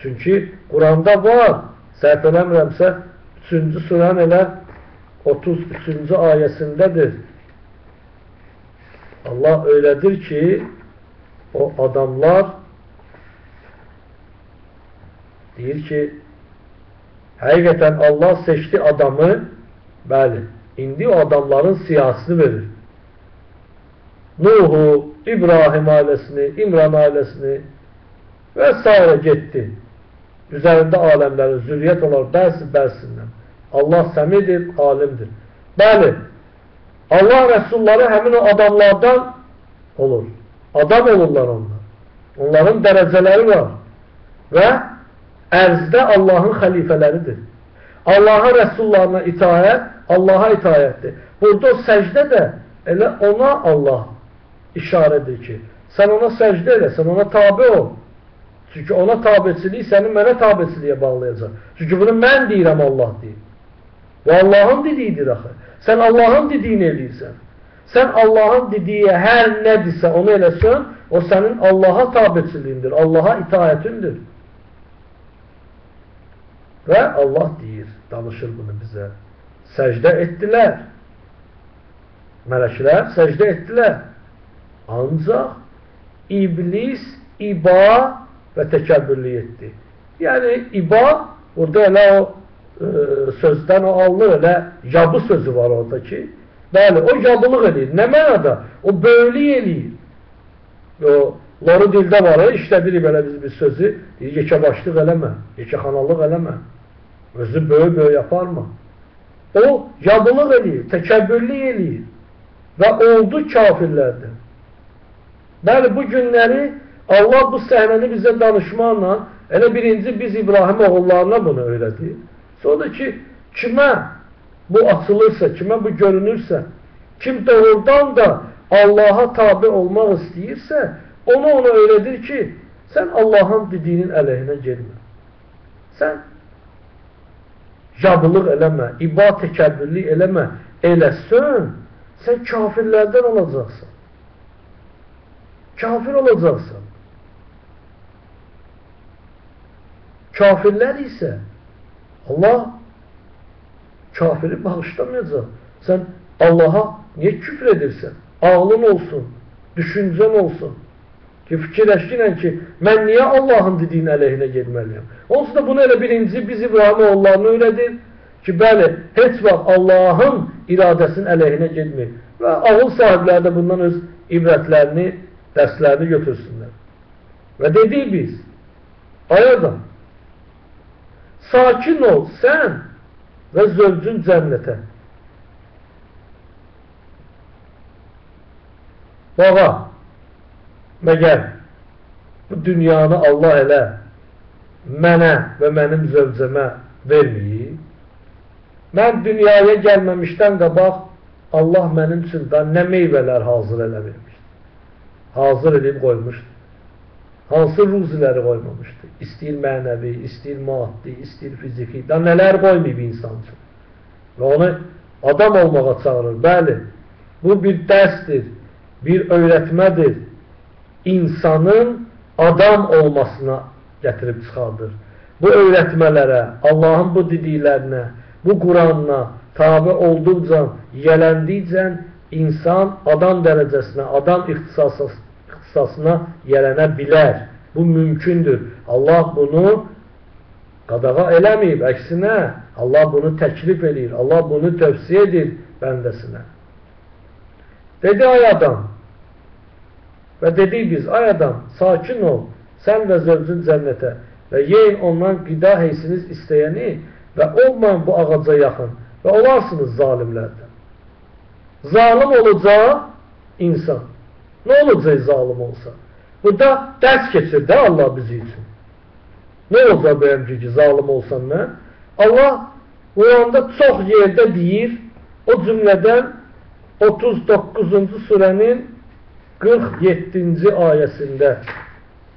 Çünki Quranda var, səhv eləmirəmsə, 3-cü surənin elə 33-cü ayəsindədir. Allah öylədir ki, o adamlar deyir ki, həqiqətən Allah seçdi adamı, bəli, indi o adamların siyasını verir. Nuhu, İbrahim ailəsini, İmran ailəsini və s. getdi. Üzərində aləmlərin zürriyyət olar bəzi bəzisindən. Allah səmidir, alimdir. Bəli, Allah rəsulları həmin o adamlardan olur. Adam olurlar onlar. Onların dərəcələri var. Və ərzdə Allahın xəlifələridir. Allahın rəsullarına itaət, Allaha itaətdir. Burada o səcdə də elə ona Allah işarə edir ki, sən ona səcdə elə, sən ona tabi ol. Çünki ona tabiçilik səni mənə tabiçiliyə bağlayacaq. Çünki bunu mən deyirəm, Allah deyir. Bu Allahın dediyidir axı. Sən Allahın dediyini eləyirsən. Sən Allahın dediyi hər nədirsə onu eləsən, o sənin Allaha tabiçiliyindir, Allaha itaətindir. Və Allah deyir, danışır bunu bizə. Səcdə etdilər. Mələklər səcdə etdilər. Ancaq iblis iba və təkəbbürlük etdi. Yəni iba, burada elə o sözdən o alınır, elə yabı sözü var orada ki, bəli, o yabılıq eləyir. Nə mənada? O böylük eləyir. O, loru dildə var, işlədirik belə biz bir sözü, deyir, yekəbaşlıq eləmə, yekəxanalıq eləmə, özü böyük-böyük yaparma. O, yabılıq eləyir, təkəbbürlük eləyir və oldu kafirlərdən. Bəli, bu günləri Allah bu səhnəni bizə danışmaqla, elə birinci biz İbrahim oğullarına bunu öyrədir. Sonra ki, kimə bu açılırsa, kimə bu görünürsə, kim doğrudan da Allaha tabi olmaq istəyirsə, ona öyrədir ki, sən Allahın dediyinin əleyhinə gelmə. Sən yabılıq eləmə, iba təkəbbürlük eləmə, eləsən, sən kafirlərdən olacaqsan. Kafir olacaqsan. Kafirlər isə Allah kafiri bağışlamayacaq. Sən Allaha niyə küfr edirsən? Ağlın olsun, düşüncən olsun. Ki, fikirləşginən ki, mən niyə Allahın dediyinin əleyhinə getməliyəm? Onsuz da bunu elə birinci biz İbrahim oğullarını öyrədir ki, bəli, heç vaxt Allahın iradəsinin əleyhinə getmir. Və ağıl sahibləri də bundan öz ibrətlərini, dərslərini götürsünlər. Və dedik biz, ay adam, sakin ol sən və zövcün cənnətə. Bağa, məgər bu dünyanı Allah elə mənə və mənim zövcəmə verməyib? Mən dünyaya gəlməmişdən qabaq Allah mənim üçün da nə meyvələr hazır eləmirmişdi? Hazır edib qoymuşdu. Hansı ruziləri qoymamışdı? İstəyir mənəvi, istəyir maddi, istəyir fiziki. Da nələr qoymayıb insan üçün? Və onu adam olmağa çağırır. Bəli, bu bir dərsdir, bir öyrətmədir. İnsanın adam olmasına gətirib çıxardır. Bu öyrətmələrə, Allahın bu dediklərinə, bu Quranına tabi olduqca, yələndikcə insan adam dərəcəsinə, adam ixtisasına yələnə bilər. Bu mümkündür. Allah bunu qadağa eləməyib. Əksinə, Allah bunu təklif eləyir. Allah bunu tövsiyə edir bəndəsinə. Dedi, ay adam, və dedik biz, ay adam, sakin ol, sən və zövcün cənnətə və yeyin ondan qida heysiniz istəyəni və olmayın bu ağaca yaxın və olarsınız zalimlərdən. Zalim olacaq insan. Nə olacaq zalim olsa? Burada dərs keçir də Allah bizi üçün. Nə olacaq bəyəm ki, zalim olsam mən? Allah Quranda çox yerdə deyir, o cümlədən 39-cu surənin 47-ci ayəsində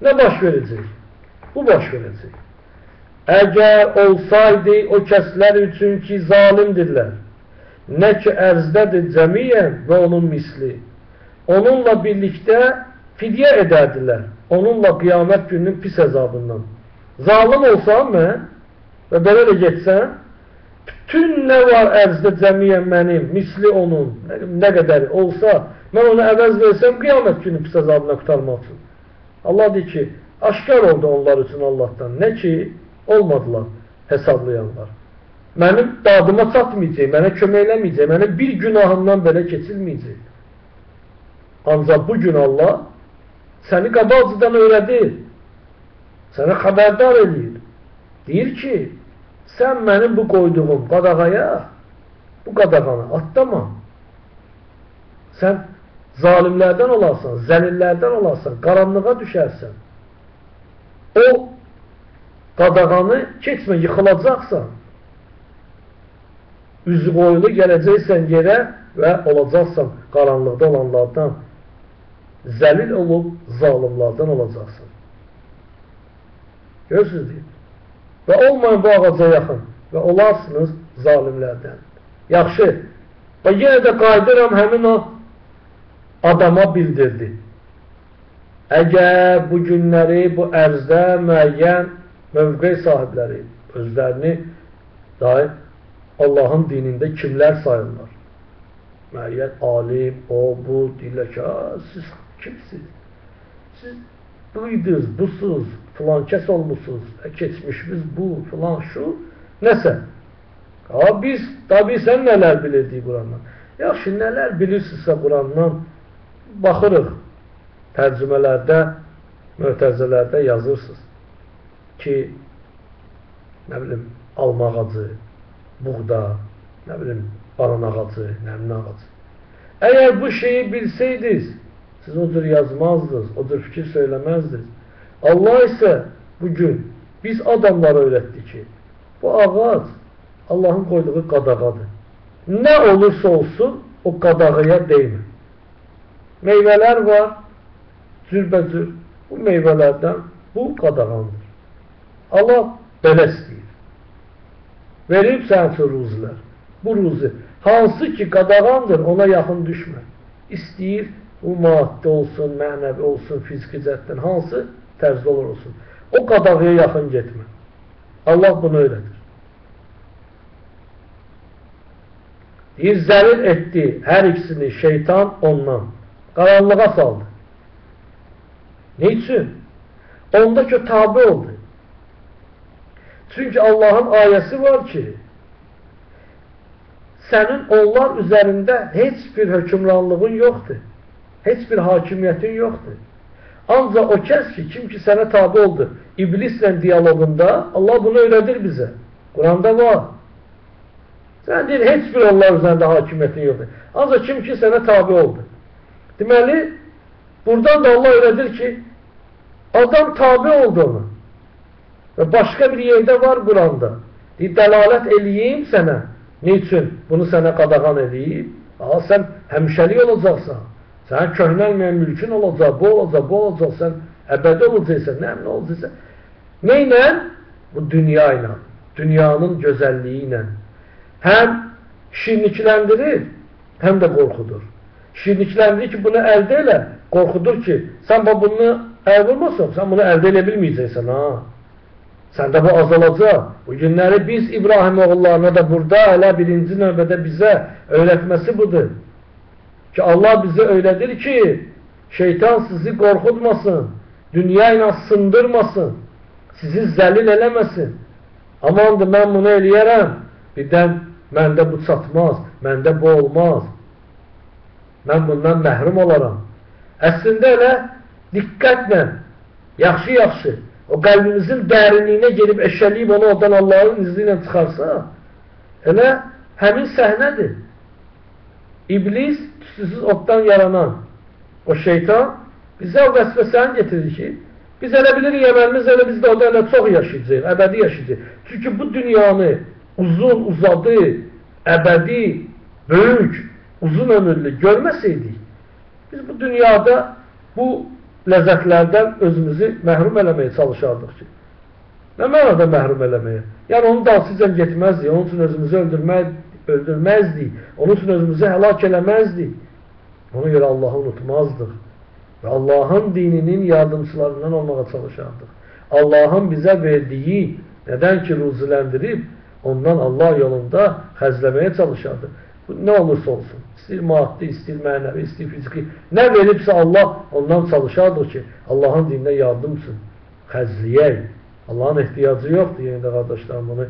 nə baş verəcək? Bu baş verəcək. Əgər olsaydı o kəslər üçün ki, zalimdirlər, nə ki ərzdədir cəmiyyən və onun misli, onunla birlikdə fidyə edərdilər, onunla qiyamət gününün pis əzabından. Zalim olsam mən və belə də getsəm, bütün nə var ərzdə cəmiyyən mənim, misli onun, nə qədər olsa, mən onu əvəz versəm qiyamət günü pis əzabına qurtarmaq üçün. Allah deyir ki, aşkar oldu onlar üçün Allahdan. Nə ki, olmadılar hesablayanlar. Mənim dadıma çatmayacaq, mənə kömək eləməyəcək, mənə bir günahımdan belə keçilməyəcək. Ancaq bu gün Allah səni qabaqcadan öyrədir, sənə xəbərdar eləyir. Deyir ki, sən mənim bu qoyduğum qadağaya, bu qadağanı atlama. Sən zalimlərdən olarsan, zəlillərdən olarsan, qaranlığa düşərsən. O qadağanı keçmə, yıxılacaqsan. Üzü qoyulu gələcəksən yerə və olacaqsan qaranlıqda olanlardan, zəlil olub zalimlardan olacaqsan. Görürsünüz deyir. Və olmayın bu ağaca yaxın və olarsınız zalimlərdən. Yaxşı. Və yenə də qayıdıram həmin o adama bildirdi. Əgər bu günləri bu ərzdə müəyyən mövqe sahibləri özlərini daim Allahın dinində kimlər sayırlar? Müəyyən alim, o, bu, deyirlər ki, siz kimsiniz? Siz buydunuz, busuz, filan kəs olmuşsunuz, keçmişimiz bu, filan şu, nəsə. Biz, tabi sən nələr bilirdik Qurandan? Yaxşı, nələr bilirsinizsə Qurandan, baxırıq, tərcümələrdə, mötərizələrdə yazırsınız ki, nə bilim, alma ağacı, buğda, nə bilim, banan ağacı, nəmli ağacı. Əgər bu şeyi bilsəydiniz, siz o cür yazmazdınız, o cür fikir söyləməzdiniz. Allah isə bugün biz adamlara öyrətdi ki, bu ağac Allahın qoyduğu qadağadır. Nə olursa olsun, o qadağaya dəymə. Meyvələr var, cürbəcür. Bu meyvələrdən bu qadağandır. Allah belə istəyir. Verib sənin üçün ruzilər. Bu ruzi, hansı ki qadağandır, ona yaxın düşmə. İstəyir, bu maddi olsun, mənəvi olsun, fiziki cəhətdən, hansı tərzdə olur olsun. O qadağaya yaxın getmə. Allah bunu öyrədir. Deyir, zəlil etdi hər ikisini şeytan ondan. Qaranlığa saldı. Ne üçün? Onda ki, tabi oldu. Çünki Allahın ayəsi var ki, sənin onlar üzərində heç bir hökmranlığın yoxdur. Heç bir hakimiyyətin yoxdur. Ancaq o kəs ki, kim ki sənə tabi oldu, iblislə diyaloqunda Allah bunu öyrədir bizə. Quranda var. Sən deyir, heç bir onlar üzərində hakimiyyətin yoxdur. Ancaq kim ki sənə tabi oldu. Deməli, Buradan da Allah öyrədir ki, adam tabi oldu ona. Və başqa bir yerdə var Quranda. Deyir, dəlalət eləyim sənə. Niçin? Bunu sənə qadağan eləyib. Aha, sən həmişəlik olacaqsan. Sənin köhnəlməyən mülkün olacaq, bu olacaq, bu olacaq, sən əbədi olacaqsan, nə olacaqsan. Nə ilə? Bu dünya ilə, dünyanın gözəlliyi ilə. Həm şirnikləndirir, həm də qorxudur. Şirnikləndirir ki, bunu əldə elə, qorxudur ki, sən bunu əl vurmasan, sən bunu əldə elə bilməyəcəksən, ha. Səndə bu azalacaq. Bu günləri biz İbrahim oğullarına da burada elə birinci növbədə bizə öyrətməsi budur. Ki Allah bizə öyrədir ki, şeytan sizi qorxutmasın, dünya ilə sındırmasın, sizi zəlil eləməsin. Amandır, mən bunu eləyərəm, birdən məndə bu çatmaz, məndə bu olmaz, mən bundan məhrum olaram. Əslində elə diqqətlə, yaxşı-yaxşı, o qəlbimizin dərinliyinə gelib eşəliyib onu oradan Allahın izni ilə çıxarsa, elə həmin səhnədir. İblis, tüstüsüz oddan yaranan o şeytan bizə o vəsvəsəni getirir ki, biz elə bilirik, əməlimiz elə biz də orada elə çox yaşayacaq, əbədi yaşayacaq. Çünki bu dünyanı uzun, uzadı, əbədi, böyük, uzun ömürlü görməsəydik, biz bu dünyada bu ləzzətlərdən özümüzü məhrum eləməyə çalışardıq ki. Nə mənada məhrum eləməyə? Yəni, onun dalsıca getməzdik, onun üçün özümüzü öldürməzdik, onun üçün özümüzü həlak eləməzdik. Ona görə Allahı unutmazdıq və Allahın dininin yardımçılarından olmağa çalışardıq. Allahın bizə verdiyi, nədən ki ruziləndirib, ondan Allah yolunda xərcləməyə çalışardıq. Bu, nə olursa olsun, istəyir maddi, istəyir mənəvi, istəyir fiziki, nə veribsə Allah, ondan çalışardıq ki, Allahın dininə yardım üçün xərcləyək. Allahın ehtiyacı yoxdur, yenə də qardaşlarım, bunu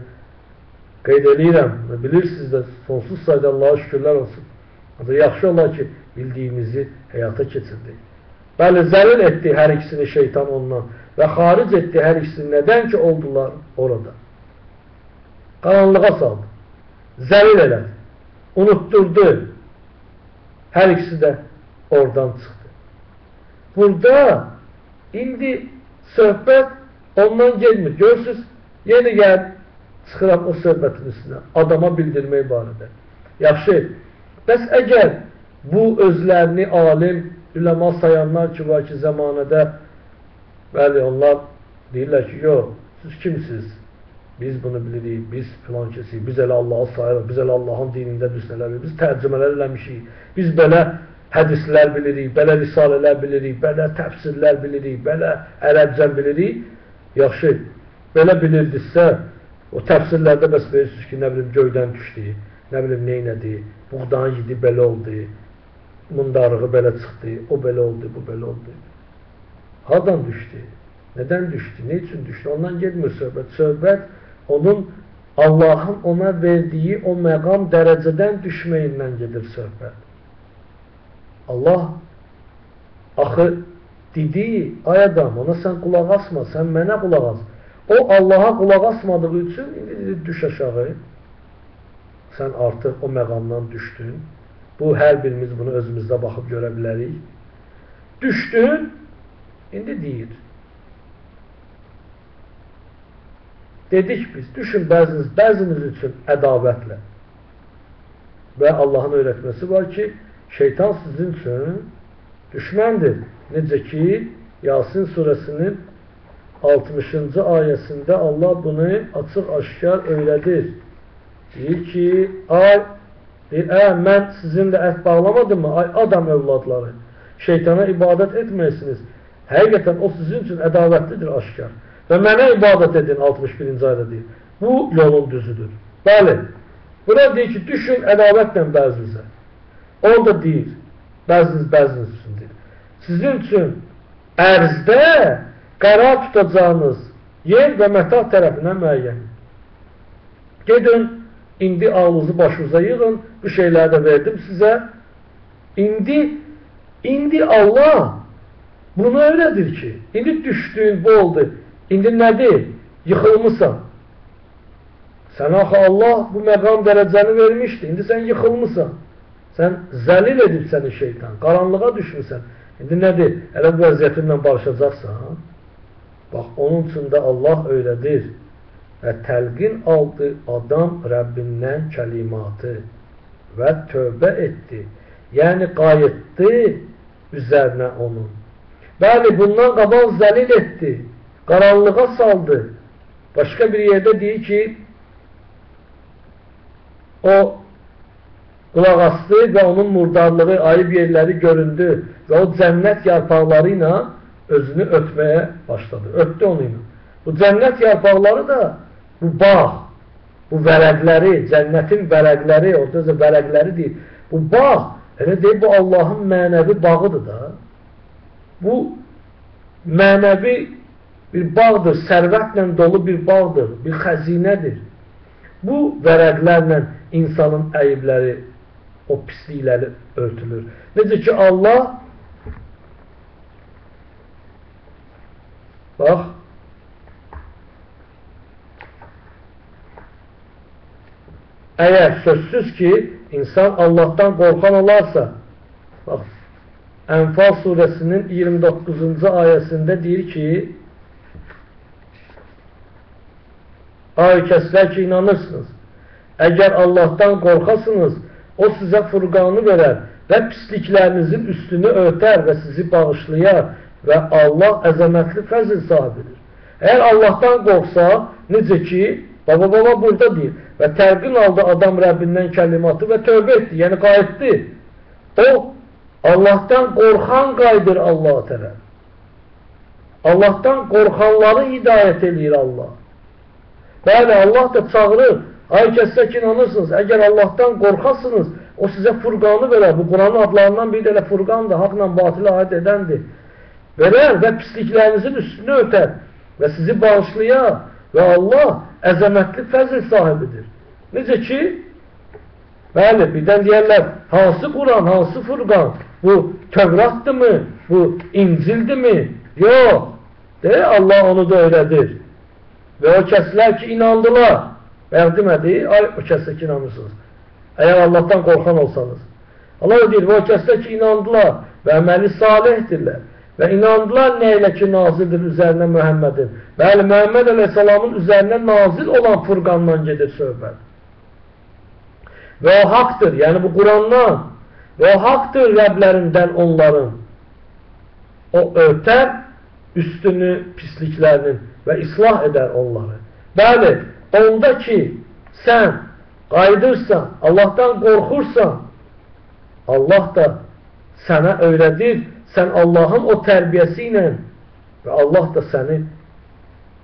qeyd eləyirəm. Bilirsiniz də, sonsuz sayda Allaha şükürlər olsun. Ancaq yaxşı olar ki, bildiyimizi həyata keçirdik. Bəli, zəlil etdi hər ikisini şeytan ondan və xaric etdi hər ikisini, nədən ki oldular orada. Qaranlığa saldı, zəlil elədi, unutturdu. Hər ikisi də oradan çıxdı. Burada indi söhbət ondan gelmir. Görürsünüz, yenə gəl çıxıram o söhbətin üstünə, adama bildirmək barədə. Yaxşı, bəs əgər bu özlərini alim, üləma sayanlar ki var ki, zəmanədə, bəli, onlar deyirlər ki, yox, siz kimsiniz? Biz bunu bilirik, biz filan kəsik, biz elə Allahı sayırıq, biz elə Allahın dinində biz nələr bilirik, biz tərcümələr eləmişik, biz belə hədislər bilirik, belə risalələr bilirik, belə təfsirlər bilirik, belə ərəbcə bilirik. Yaxşı, belə bilirdinizsə, o təfsirlərdə bəs bilirsiniz ki, nə bilim, göydən düşdü, nə bilim, neynədi, buğdanı yedi, belə oldu, mundarığı belə çıxdı, o belə oldu, bu belə oldu. Hardan düşdü? Nədən düşdü? Ne üçün düşdü? Ondan gelmir söhbət. Söhbət onun, Allahın ona verdiyi o məqam dərəcədən düşməyindən gedir söhbət. Allah axı dedi, ay adam, ona sən qulaq asma, sən mənə qulaq as. O Allaha qulaq asmadığı üçün indi dedi, düş aşağı. Sən artıq o məqamdan düşdün. Bu, hər birimiz bunu özümüzdə baxıb görə bilərik. Düşdün, indi deyir. Dedik biz, düşün bəziniz, bəziniz üçün ədavətlə. Və Allahın öyrətməsi var ki, şeytan sizin üçün düşməndir. Necə ki, Yasin surəsinin 60-cı ayəsində Allah bunu açıq-aşkar öyrədir. Deyir ki, ay, deyir, mən sizinlə əhd bağlamadım mı? Ay, adam övladları, şeytana ibadət etməyəsiniz. Həqiqətən o sizin üçün ədavətlidir aşkar. Və mənə ibadət edin, 61-ci ayədə deyir. Bu yolun düzüdür. Bəli, bura deyir ki, düşün ədavətlə bəzinizə. Orada deyir, bəziniz bəziniz üçün deyir. Sizin üçün ərzdə qərar tutacağınız yer və mətah tərəfindən müəyyən. Gedin, indi ağlınızı başınıza yığın, bu şeyləri də verdim sizə. İndi Allah bunu öyrədir ki, indi düşdüyün bu oldu. İndi nədir? Yıxılmısan. Sən axı Allah bu məqam dərəcəni vermişdi. İndi sən yıxılmısan. Sən zəlil edib səni şeytan. Qaranlığa düşmüsən. İndi nədir? Elə bu vəziyyətinlə barışacaqsan? Bax, onun üçün də Allah öyrədir və təlqin aldı adam Rəbbindən kəlimatı və tövbə etdi. Yəni, qayıtdı üzərinə onun. Bəli, bundan qabaq zəlil etdi, qaranlığa saldı. Başqa bir yerdə deyir ki, o qulaq asdı və onun murdarlığı, ayıb yerləri göründü və o cənnət yarpaqları ilə özünü ötməyə başladı. Ötdü onu ilə. Bu cənnət yarpaqları da bu bağ, bu vərəqləri, cənnətin vərəqləri, orada da vərəqləri deyir. Bu bağ, elə deyir, bu Allahın mənəvi bağıdır da. Bu mənəvi bir bağdır, sərvətlə dolu bir bağdır, bir xəzinədir. Bu vərəqlərlə insanın əyibləri, o pislikləri örtülür. Necə ki, Allah, bax, əgər sözsüz ki, insan Allahdan qorxan olarsa, bax, Ənfal surəsinin 29-cu ayəsində deyir ki, ay kəslər ki, inanırsınız, əgər Allahdan qorxasınız, o sizə furqanı verər və pisliklərinizin üstünü örtər və sizi bağışlayar və Allah əzəmətli fəzil sahibidir. Əgər Allahdan qorxsa, necə ki, baba burada deyir və tərqin aldı adam Rəbbindən kəlimatı və tövbə etdi, yəni qayıtdı. O, Allahdan qorxan qayıdır Allaha tərəf. Allahdan qorxanları hidayət eləyir Allah. Bəli, Allah da çağırır. Ay kəslər ki, inanırsınız, əgər Allahdan qorxasınız, o sizə furqanı verər. Bu Quranın adlarından biri də elə furqandır, haqla batili ayət edəndir. Verər və pisliklərinizin üstünü ötər və sizi bağışlayar və Allah əzəmətli fəzil sahibidir. Necə ki, bəli, birdən deyərlər, hansı Quran, hansı furqan? Bu Tövratdırmı? Bu İncildirmi? Yox. De, Allah onu da öyrədir. Və o kəslər ki, inandılar. Bayaq demədi, ay o kəslər ki, inanırsınız. Əgər Allahdan qorxan olsanız. Allah deyir, və o kəslər ki, inandılar və əməli salihdirlər. Və inandılar nə ilə ki, nazildir üzərinə Məhəmmədin. Bəli, Məhəmməd əleyhissalamın üzərinə nazil olan furqandan gedir söhbət. Və o haqdır, yəni bu Qurandan. Və o haqdır Rəblərindən onların. O örtər üstünü pisliklərinin və islah edər onları. Bəli, onda ki, sən qayıdırsan, Allahdan qorxursan, Allah da sənə öyrədir, sən Allahın o tərbiyəsi ilə və Allah da səni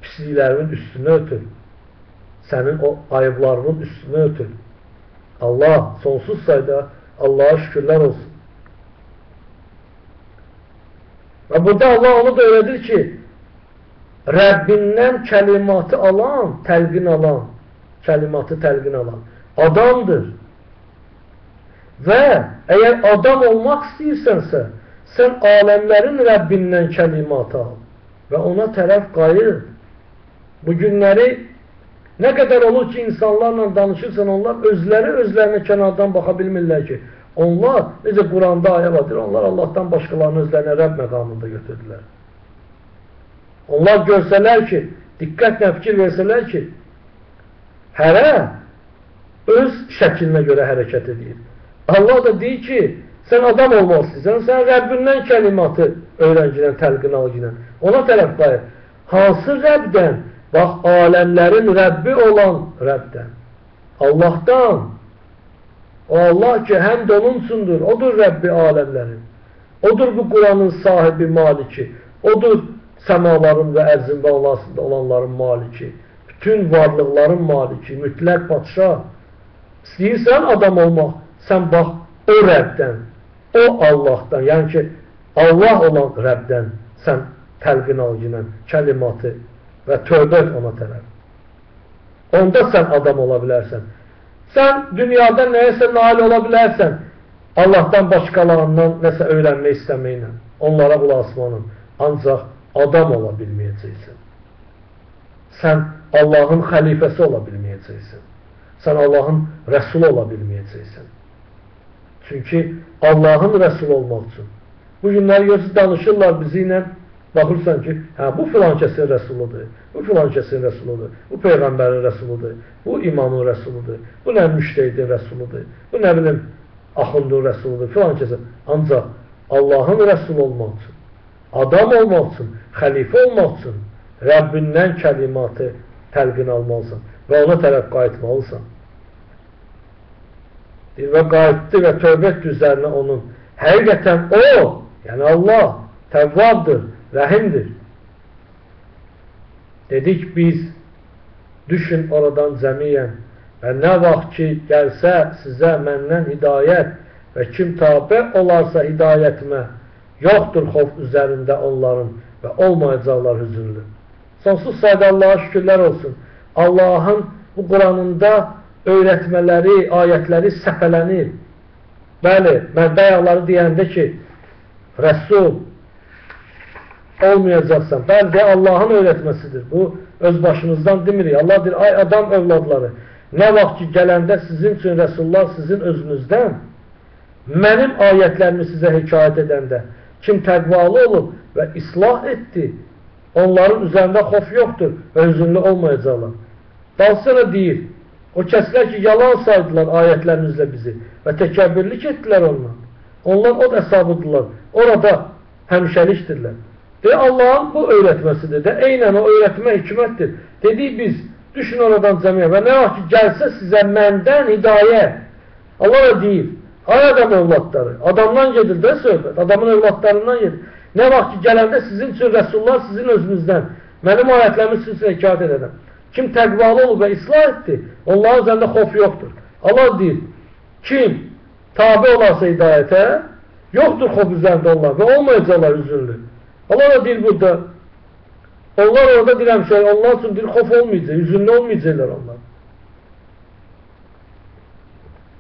pisliklərinin üstünü ötür. Sənin o ayıblarının üstünü ötür. Allah sonsuz sayda Allah'a şükürlər olsun. Və burada Allah onu da öyrədir ki, Rəbbindən kəlimatı alan, təlqin alan, kəlimatı təlqin alan adamdır. Və əgər adam olmaq istəyirsənsə, sən aləmlərin Rəbbindən kəlimatı al və ona tərəf qayıt. Bu günləri nə qədər olur ki, insanlarla danışırsan, onlar özləri özlərinə kənardan baxa bilmirlər ki, onlar, necə Quranda ayə vardır, onlar Allahdan başqalarını özlərinə Rəbb məqamında götürdülər. Onlar görsələr ki, diqqətlə fikir versələr ki, hərə öz şəklinə görə hərəkət edir. Allah da deyir ki, sən adam olmaq istəyirsən, sən Rəbbindən kəlimatı öyrənginən, təlqin alginən. Ona tərəf qayıt. Hansı Rəbdən? Bax, aləmlərin Rəbbi olan Rəbdən. Allahdan. O Allah ki, həm də onun üçündür. Odur Rəbbi aləmlərin. Odur bu Quranın sahibi, maliki. Odur səmaların və ərzin və olanların maliki. Bütün varlıqların maliki, mütləq padşah. İstəyirsən adam olmaq, sən bax o Rəbdən, o Allahdan, yəni ki, Allah olan Rəbdən sən təlqin alginən, kəlimatı və tövbə et ona tərəf. Onda sən adam ola bilərsən. Sən dünyada nəyəsə nail ola bilərsən, Allahdan başqalarından nəsə öyrənmək istəməklə, onlara qulaq asmanın, ancaq adam ola bilməyəcəksən. Sən Allahın xəlifəsi ola bilməyəcəksən. Sən Allahın rəsulu ola bilməyəcəksən. Çünki Allahın rəsulu olmaq üçün Bu günləri görürsünüz, danışırlar bizi ilə, baxırsan ki, hə, bu filan kəsin rəsuludur, bu filan kəsin rəsuludur, bu peyğəmbərin rəsuludur, bu imamın rəsuludur, bu nə müştehidin rəsuludur, bu nə bilim axundun rəsuludur, filan kəsin. Ancaq Allahın rəsulu olmaq üçün, adam olmaq üçün, xəlifə olmaq üçün Rəbbindən kəlimatı təlqin almalısan və ona tərəf qayıtmalısan. Deyir, və qayıtdı və tövbə etdi üzərinə onun. Həqiqətən o, yəni Allah təvvabdır, rəhimdir. Dedik biz, düşün oradan cəmiyyən və nə vaxt ki gəlsə sizə məndən hidayət və kim tabe olarsa hidayətimə, yoxdur xof üzərində onların və olmayacaqlar hüzünlü. Sonsuz sayda Allaha şükürlər olsun. Allahın bu Quranında öyrətmələri, ayətləri səpələnir. Bəli, mən bayaqları deyəndə ki, rəsul olmayacaqsan. Bəli, deyə Allahın öyrətməsidir. Bu, öz başımızdan demirik. Allah deyir, ay adam övladları, nə vaxt ki gələndə sizin üçün rəsullar sizin özünüzdən, mənim ayətlərimi sizə hekayət edəndə, kim təqvalı olub və islah etdi, onların üzərində xof yoxdur və hüzünlü olmayacaqlar. Daha sonra deyir, o kəslər ki, yalan saydılar ayətlərimizlə bizi və təkəbbürlük etdilər ondan. Onlar od əsabıdırlar, orada həmişəlikdirlər. Deyir, Allahın bu öyrətməsidir də, eynən o öyrətmə hikmətdir. Dedik biz, düşün oradan cəmiyyət və nə vaxt ki, gəlsə sizə məndən hidayət. Allah da deyir, ay adam övladları, adamdan gedir də söhbət, adamın övladlarından gedir. Nə vaxt ki, gələndə sizin üçün rəsullar sizin özünüzdən, mənim ayətlərimi sizin üçün hekayət edənəm. Kim təqvalı olub və islah etdi, onların üzərində xof yoxdur. Allah deyir, kim tabi olarsa hidayətə, yoxdur xof üzərində onlar və olmayacaqlar hüzünlü. Allah da deyir burada, onlar orada deyirəm şey, onlar üçün deyir, xof olmayacaq, hüzünlü olmayacaqlar onlar.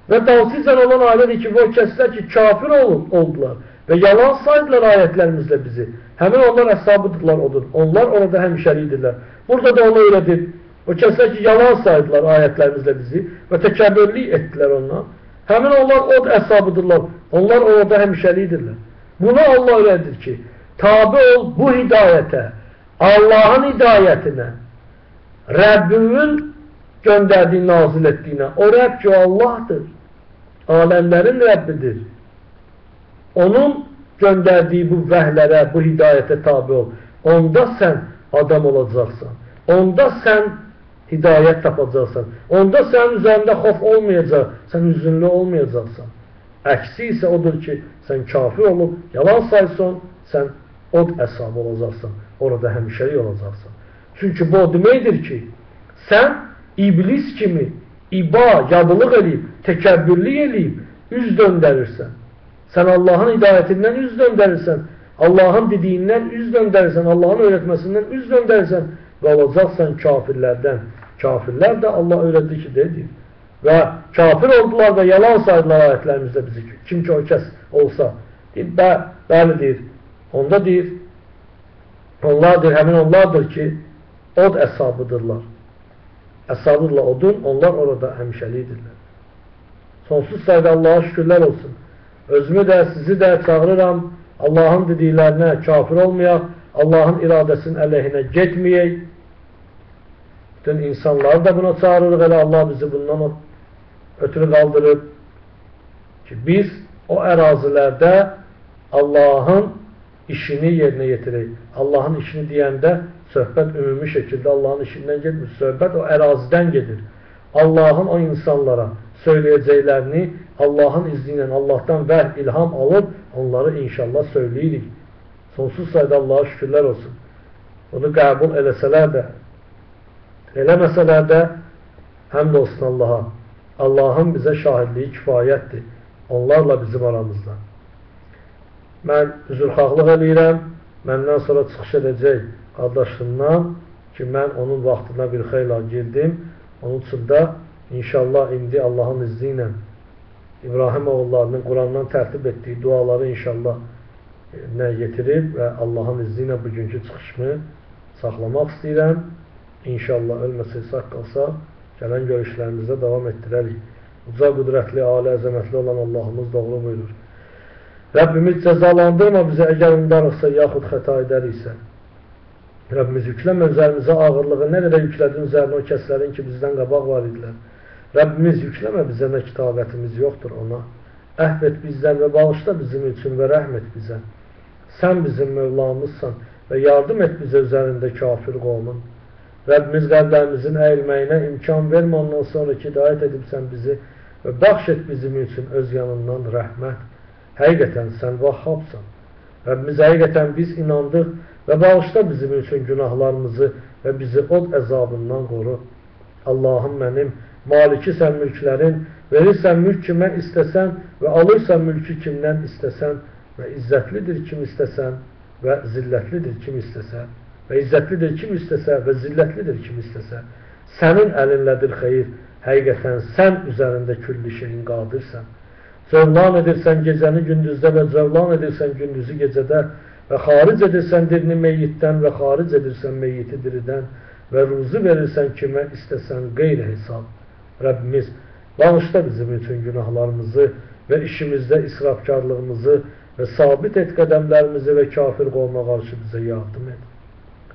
Və dalsızca olan ailədir ki, bu kəslər ki, kafir oldular və yalan saydılar ayətlərimizlə bizi. Həmin onlar əsabıdırlar odur. Onlar orada həmişəlikdirlər. Burada da onu öyrədir. O kəslər ki, yalan saydılar ayətlərimizlə bizi və təkəbbürlük etdilər ondan. Həmin onlar od əsabıdırlar. Onlar orada həmişəlikdirlər. Bunu Allah öyrədir ki, tabi ol bu hidayətə, Allahın hidayətinə, Rəbbimin göndərdiyi, nazil etdiyinə. O Rəbb ki, o Allahdır. Aləmlərin Rəbbidir. Onun göndərdiyi bu vəhlərə, bu hidayətə tabi ol. Onda sən adam olacaqsan. Onda sən hidayət tapacaqsan. Onda sənin üzərində xof olmayacaq, sən hüzünlü olmayacaqsan. Əksi isə odur ki, sən kafir olub, yalan saysan, sən od əsabı olacaqsan. Orada həmişəlik olacaqsan. Çünki bu o deməkdir ki, sən iblis kimi iba, yabılıq eləyib, təkəbbürlük eləyib, üz döndərirsən. Sən Allahın hidayətindən üz döndərirsən, Allahın dediyindən üz döndərirsən, Allahın öyrətməsindən üz döndərirsən və olacaqsan kafirlərdən. Kafirlər də Allah öyrətdi ki, dedi. Və kafir oldular və yalan saydılar ayətlərimizdə bizi. Kim ki o kəs olsa, deyir, bəli deyir, onda deyir, onlar deyir, həmin onlardır ki, od əsabıdırlar. Əsabıdırlar odun, onlar orada həmişəlikdirlər. Sonsuz sayda Allaha şükürlər olsun. Özümü də, sizi də çağırıram, Allahın dediklərinə kafir olmayaq, Allahın iradəsinin əleyhinə getməyək. Bütün insanları da buna çağırırıq, elə Allah bizi bundan ötürü qaldırıb ki, biz o ərazilərdə Allahın işini yerinə yetirək. Allahın işini deyəndə söhbət ümumi şəkildə Allahın işindən getmir, söhbət o ərazidən gedir. Allahın o insanlara söyləyəcəklərini Allahın izni ilə, Allahdan vəhy, ilham alıb onları inşallah söyləyirik. Sonsuz sayda Allaha şükürlər olsun. Bunu qəbul eləsələr də, eləməsələr də həmd olsun Allaha. Allahın bizə şahidliyi kifayətdir. Onlarla bizim aramızda. Mən üzrxahlıq eləyirəm. Məndən sonra çıxış edəcək qardaşımdan ki, mən onun vaxtına bir xeyla girdim. Onun üçün də inşallah indi Allahın izni ilə İbrahim oğullarının Qurandan tərtib etdiyi duaları inşallah nə yetirib və Allahın izni ilə bugünkü çıxışımı saxlamaq istəyirəm. İnşallah ölməsək, sağ qalsa, gələn görüşlərimizdə davam etdirərik. Uca qüdrətli, ali, əzəmətli olan Allahımız doğru buyurur. Rəbbimiz cəzalandırma bizi əgər undarıqsa, yaxud xəta edəriksə. Rəbbimiz yükləmə üzərimizə ağırlığı, nə qədər yüklədin üzərinə o kəslərin ki, bizdən qabaq var idilər. Rəbbimiz yükləmə bizə nə ki, taqətimiz yoxdur ona. Əhv et bizdən və bağışla bizim üçün və rəhm et bizə. Sən bizim Mövlamızsan və yardım et bizə üzərində kafir qovmun. Rəbbimiz qəlblərimizin əyilməyinə imkan vermə ondan sonra ki, hidayət edibsən bizi və bəxş et bizim üçün öz yanından rəhmət. Həqiqətən sən vahhabsan. Rəbbimiz həqiqətən biz inandıq və bağışla bizim üçün günahlarımızı və bizi od əzabından qoru. Allahım mənim, malikisən mülklərin, verirsən mülk kimə istəsən və alırsan mülkü kimdən istəsən və izzətlidir kim istəsən və zillətlidir kim istəsə və izzətlidir kim istəsə və zillətlidir kim istəsə. Sənin əlinlədir xeyir, həqiqətən sən üzərində külli şeyin qadirsən. Cövlan edirsən gecəni gündüzdə və cövlan edirsən gündüzü gecədə və xaric edirsən dirini meyyitdən və xaric edirsən meyyiti diridən və ruzi verirsən kimə istəsən qeyri-hesab. Rəbbimiz, bağışla bizim üçün günahlarımızı və işimizdə israfkarlığımızı və sabit et qədəmlərimizi və kafir qovma qarşı bizə yardım et.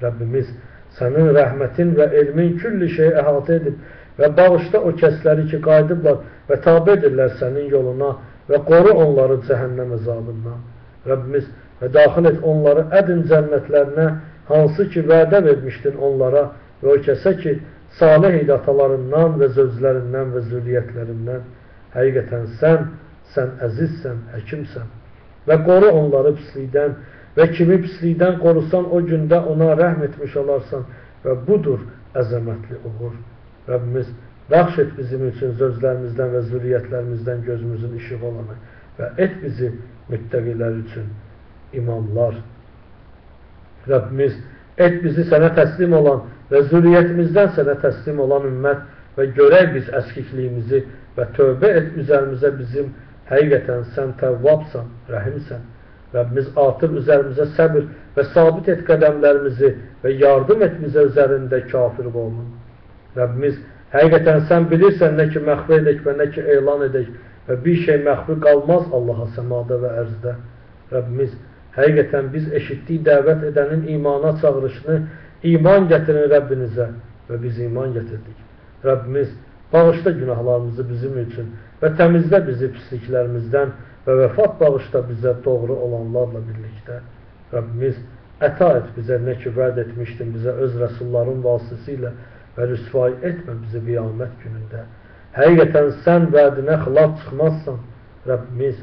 Rəbbimiz, sənin rəhmətin və elmin külli şeyi əhatə edib və bağışla o kəsləri ki, qayıdıblar və tabe edirlər sənin yoluna və qoru onları cəhənnəm əzabından. Rəbbimiz, və daxil et onları ədin cənnətlərinə, hansı ki vədə vermişdin onlara və o kəsə ki, salih idi atalarından və zövclərindən və zürriyyətlərindən. Həqiqətən sən əzizsən, həkimsən və qoru onları pislikdən və kimi pislikdən qorusan o gündə ona rəhm etmiş olarsan və budur əzəmətli uğur. Rəbbimiz, bəxş et bizim üçün zövclərimizdən və zürriyyətlərimizdən gözümüzün işığı olanı və et bizi müttəqilər üçün imamlar. Rəbbimiz, et bizi sənə təslim olan və zürriyyətimizdən sənə təslim olan ümmət və görək biz əskikliyimizi və tövbə et üzərimizə bizim, həqiqətən sən təvvabsan, rəhimsən. Rəbbimiz artır üzərimizə səbir və sabit et qədəmlərimizi və yardım et bizə üzərində kafir qovmun. Rəbbimiz, həqiqətən sən bilirsən nə ki məxfi edək və nə ki elan edək və bir şey məxfi qalmaz Allaha səmada və ərzdə. Rəbbimiz, həqiqətən biz eşitdik dəvət edənin imana çağırışını, iman gətirin Rəbbinizə və biz iman gətirdik. Rəbbimiz, bağışla günahlarımızı bizim üçün və təmizlə bizi pisliklərimizdən və vəfat bağışla bizə doğru olanlarla birlikdə. Rəbbimiz, əta et bizə nə ki vəd etmişdin bizə öz rəsulların vasitəsilə və rüsvay etmə bizi qiyamət günündə. Həqiqətən sən vədinə xilaf çıxmazsan. Rəbbimiz,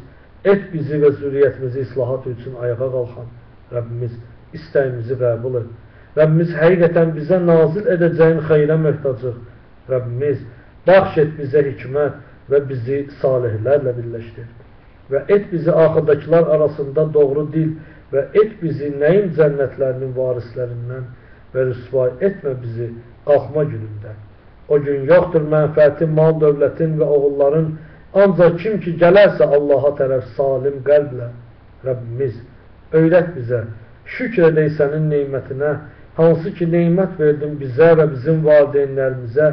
et bizi və zürriyyətimizi islahat üçün ayağa qalxan. Rəbbimiz, istəyimizi qəbul et. Rəbbimiz, həqiqətən bizə nazil edəcəyin xeyrə möhtacıq. Rəbbimiz, bəxş et bizə hikmət və bizi salihlərlə birləşdir. Və et bizi axırdakılar arasında doğru dil və et bizi nəyin cənnətlərinin varislərindən və rüsvay etmə bizi qalxma günündə. O gün yoxdur mənfəətin, mal, dövlətin və oğulların, ancaq kim ki gələrsə Allaha tərəf salim qəlblə. Rəbbimiz, öyrət bizə, şükr edək sənin neymətinə, hansı ki neymət verdin bizə və bizim valideynlərimizə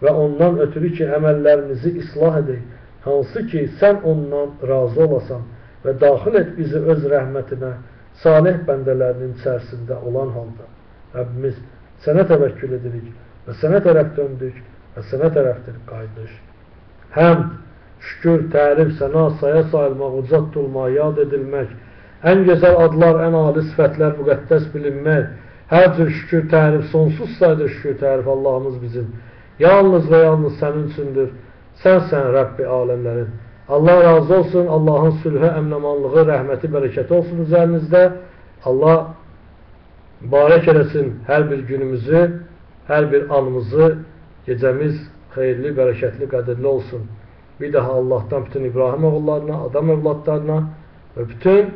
və ondan ötürü ki əməllərimizi islah edək, hansı ki sən ondan razı olasan və daxil et bizi öz rəhmətinə, salih bəndələrinin içərisində olan halda. Rəbbimiz, sənə təvəkkül edirik və sənə tərəf döndük və sənə tərəfdir qayıdış. Həmd, şükür, tərif, səna, saya sayılmaq, uca tutulmaq, yad edilmək, ən gözəl adlar, ən ali sifətlər, müqəddəs bilinmək, hər cür şükür, tərif, sonsuz sayda şükür, tərif Allahımız bizim. Yalnız və yalnız sənin üçündür. Sənsən Rəbbi aləmlərin. Allah razı olsun, Allahın sülhü, əmnəmanlığı, rəhməti, bərəkəti olsun üzərinizdə. Allah barək eləsin hər bir günümüzü, hər bir anımızı, gecəmiz xeyirli, bərəkətli, qədirli olsun. Bir daha Allahdan bütün İbrahim oğullarına, adam övladlarına və bütün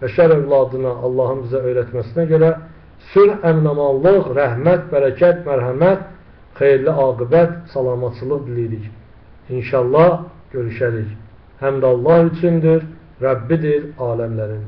bəşər övladına Allahın bizə öyrətməsinə görə sülh, əmnamanlıq, rəhmət, bərəkət, mərhəmət, xeyirli aqibət, salamatçılıq diləyirik. İnşallah görüşərik. Həmd Allah üçündür, Rəbbidir aləmlərin.